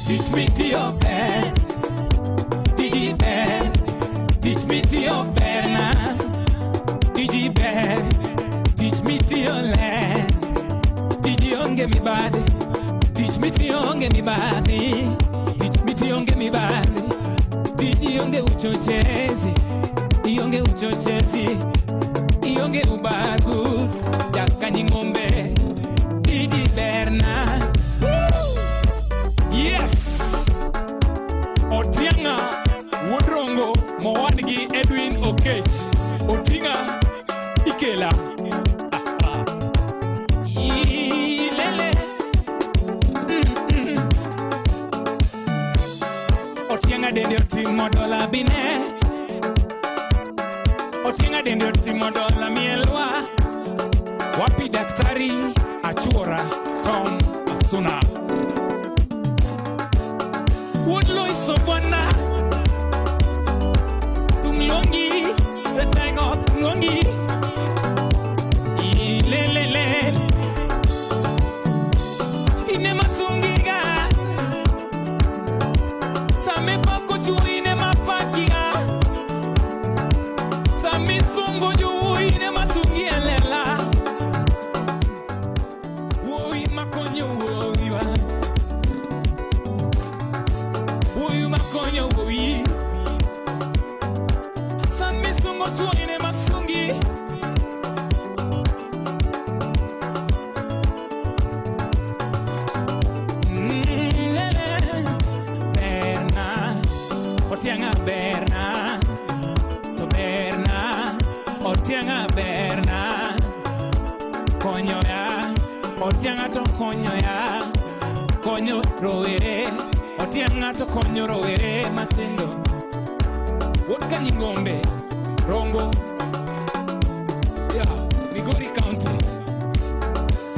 Tich mitiyo ber, tiji ber, tich mitiyo ber na, tiji ber, tich mitiyo ler, tiji onge mibadhi, tich mitiyo onge mibadhi, tich mitiyo onge mibadhi, tiji onge uchochezi, ionge uchochezi, ionge ubaguzi, Jakanying'ombe, tiji ber na. Yes! Otianga Wuod Rongo mowadgi Edwin Okech. Otinga Ikela. Ilele. Otianga dende otimo dola bine. Otianga dende otimo dola mielwa. Wapi daktari Achuora Tom Asuna. Wuod Loiso Bwana Tumlongi Retengo Tumlongi Ilelele Ine masungiga Same pako juu ine mapakiga Same sungo juu ine masungi elela Woi makonyo woi wa Woi makonyo woi Same sungo juu ine masungi Lele Berna Otianga Berna To Berna Otianga Berna Konyo ya Otianga to konyo ya Konyo rowere Otianga to konyo rowere matindo Wuod Kanying'ombe Rongo Yeah, Migori County.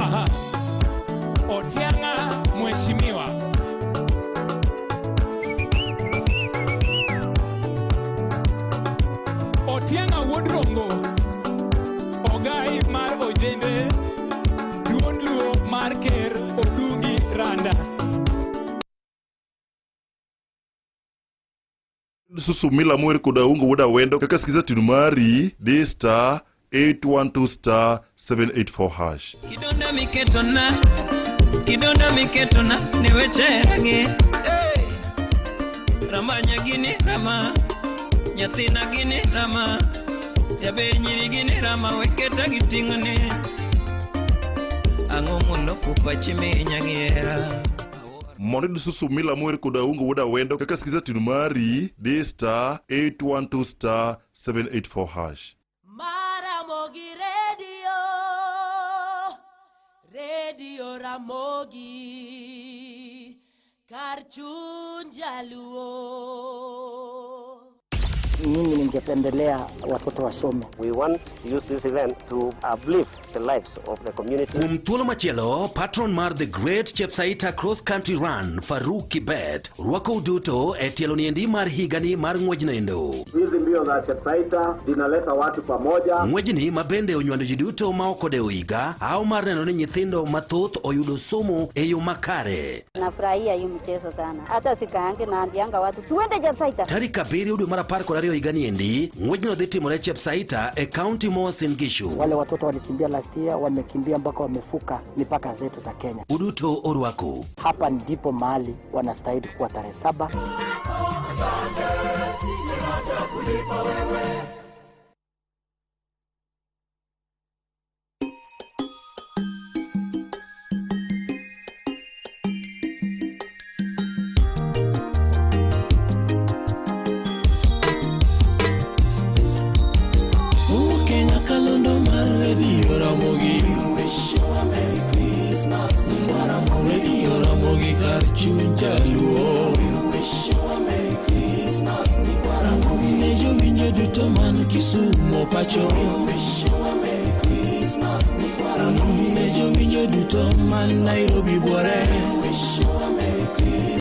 Aha. Otianga mheshimiwa. Otianga Wuod Rongo Ogai mar Ojende Duond Luo mar Ker Odungi Randa. Susumila mower kod Aungo wuod Awendo kaka skiza tune mari di star 812 star 784 hash. Kidonda miketona, kidonda miketona ne wecheragi. Hey! Ramanya gini rama, nyathina gini rama, jaber nyiri gini rama weketa gi ting'ni. Ang'o moloko pachi minya gi hera? Mondo iyud Susumila mower kod Aungo wuod Awendo kaka skiza tune mari di star 812 star 784 hash. Maramogi Radio, Radio Ramogi, kar chuny jaluo. mimi ningependelea watoto wasome. We want to use this event to uplift the lives of the community. Kuom thuolo machielo, patron mar The Great Chepsaita Cross Country Run, Farouk Kibet, rwakou duto e tielo niendi mar higani mar ng'wejnoendo. Hizi mbio za Chepsaita zinaleta watu pamoja. Ng'wejni ma bende onywando ji duto ma ok odewo higa, ao mar neno ni nyithindo mathoth oyudo somo e yo makare. Nafurahia hii mchezo sana, hata sikaangi naambianga watu tuende Chepsaita. Tarik 7 dwe mar 12 higani endi, ng'wejno dhi timore Chepsaita e kaunti ma Uasin Gishu. Wale watoto walikimbia last year wamekimbia mpaka wamefuka mipaka zetu za Kenya. Uduto orwaku. Hapa ndipo mahali wanastahili kuwa tarehe 7. Kenya kalondo mar redio Ramogi. We wish you a Merry Christmas. Radio Ramogi kar chuny jaluo. We wish you a Merry Christmas. Ne jowinjo duto man Kisumo pacho. We wish you a Merry Christmas. Ne jowinjo duto man Nairobi buore.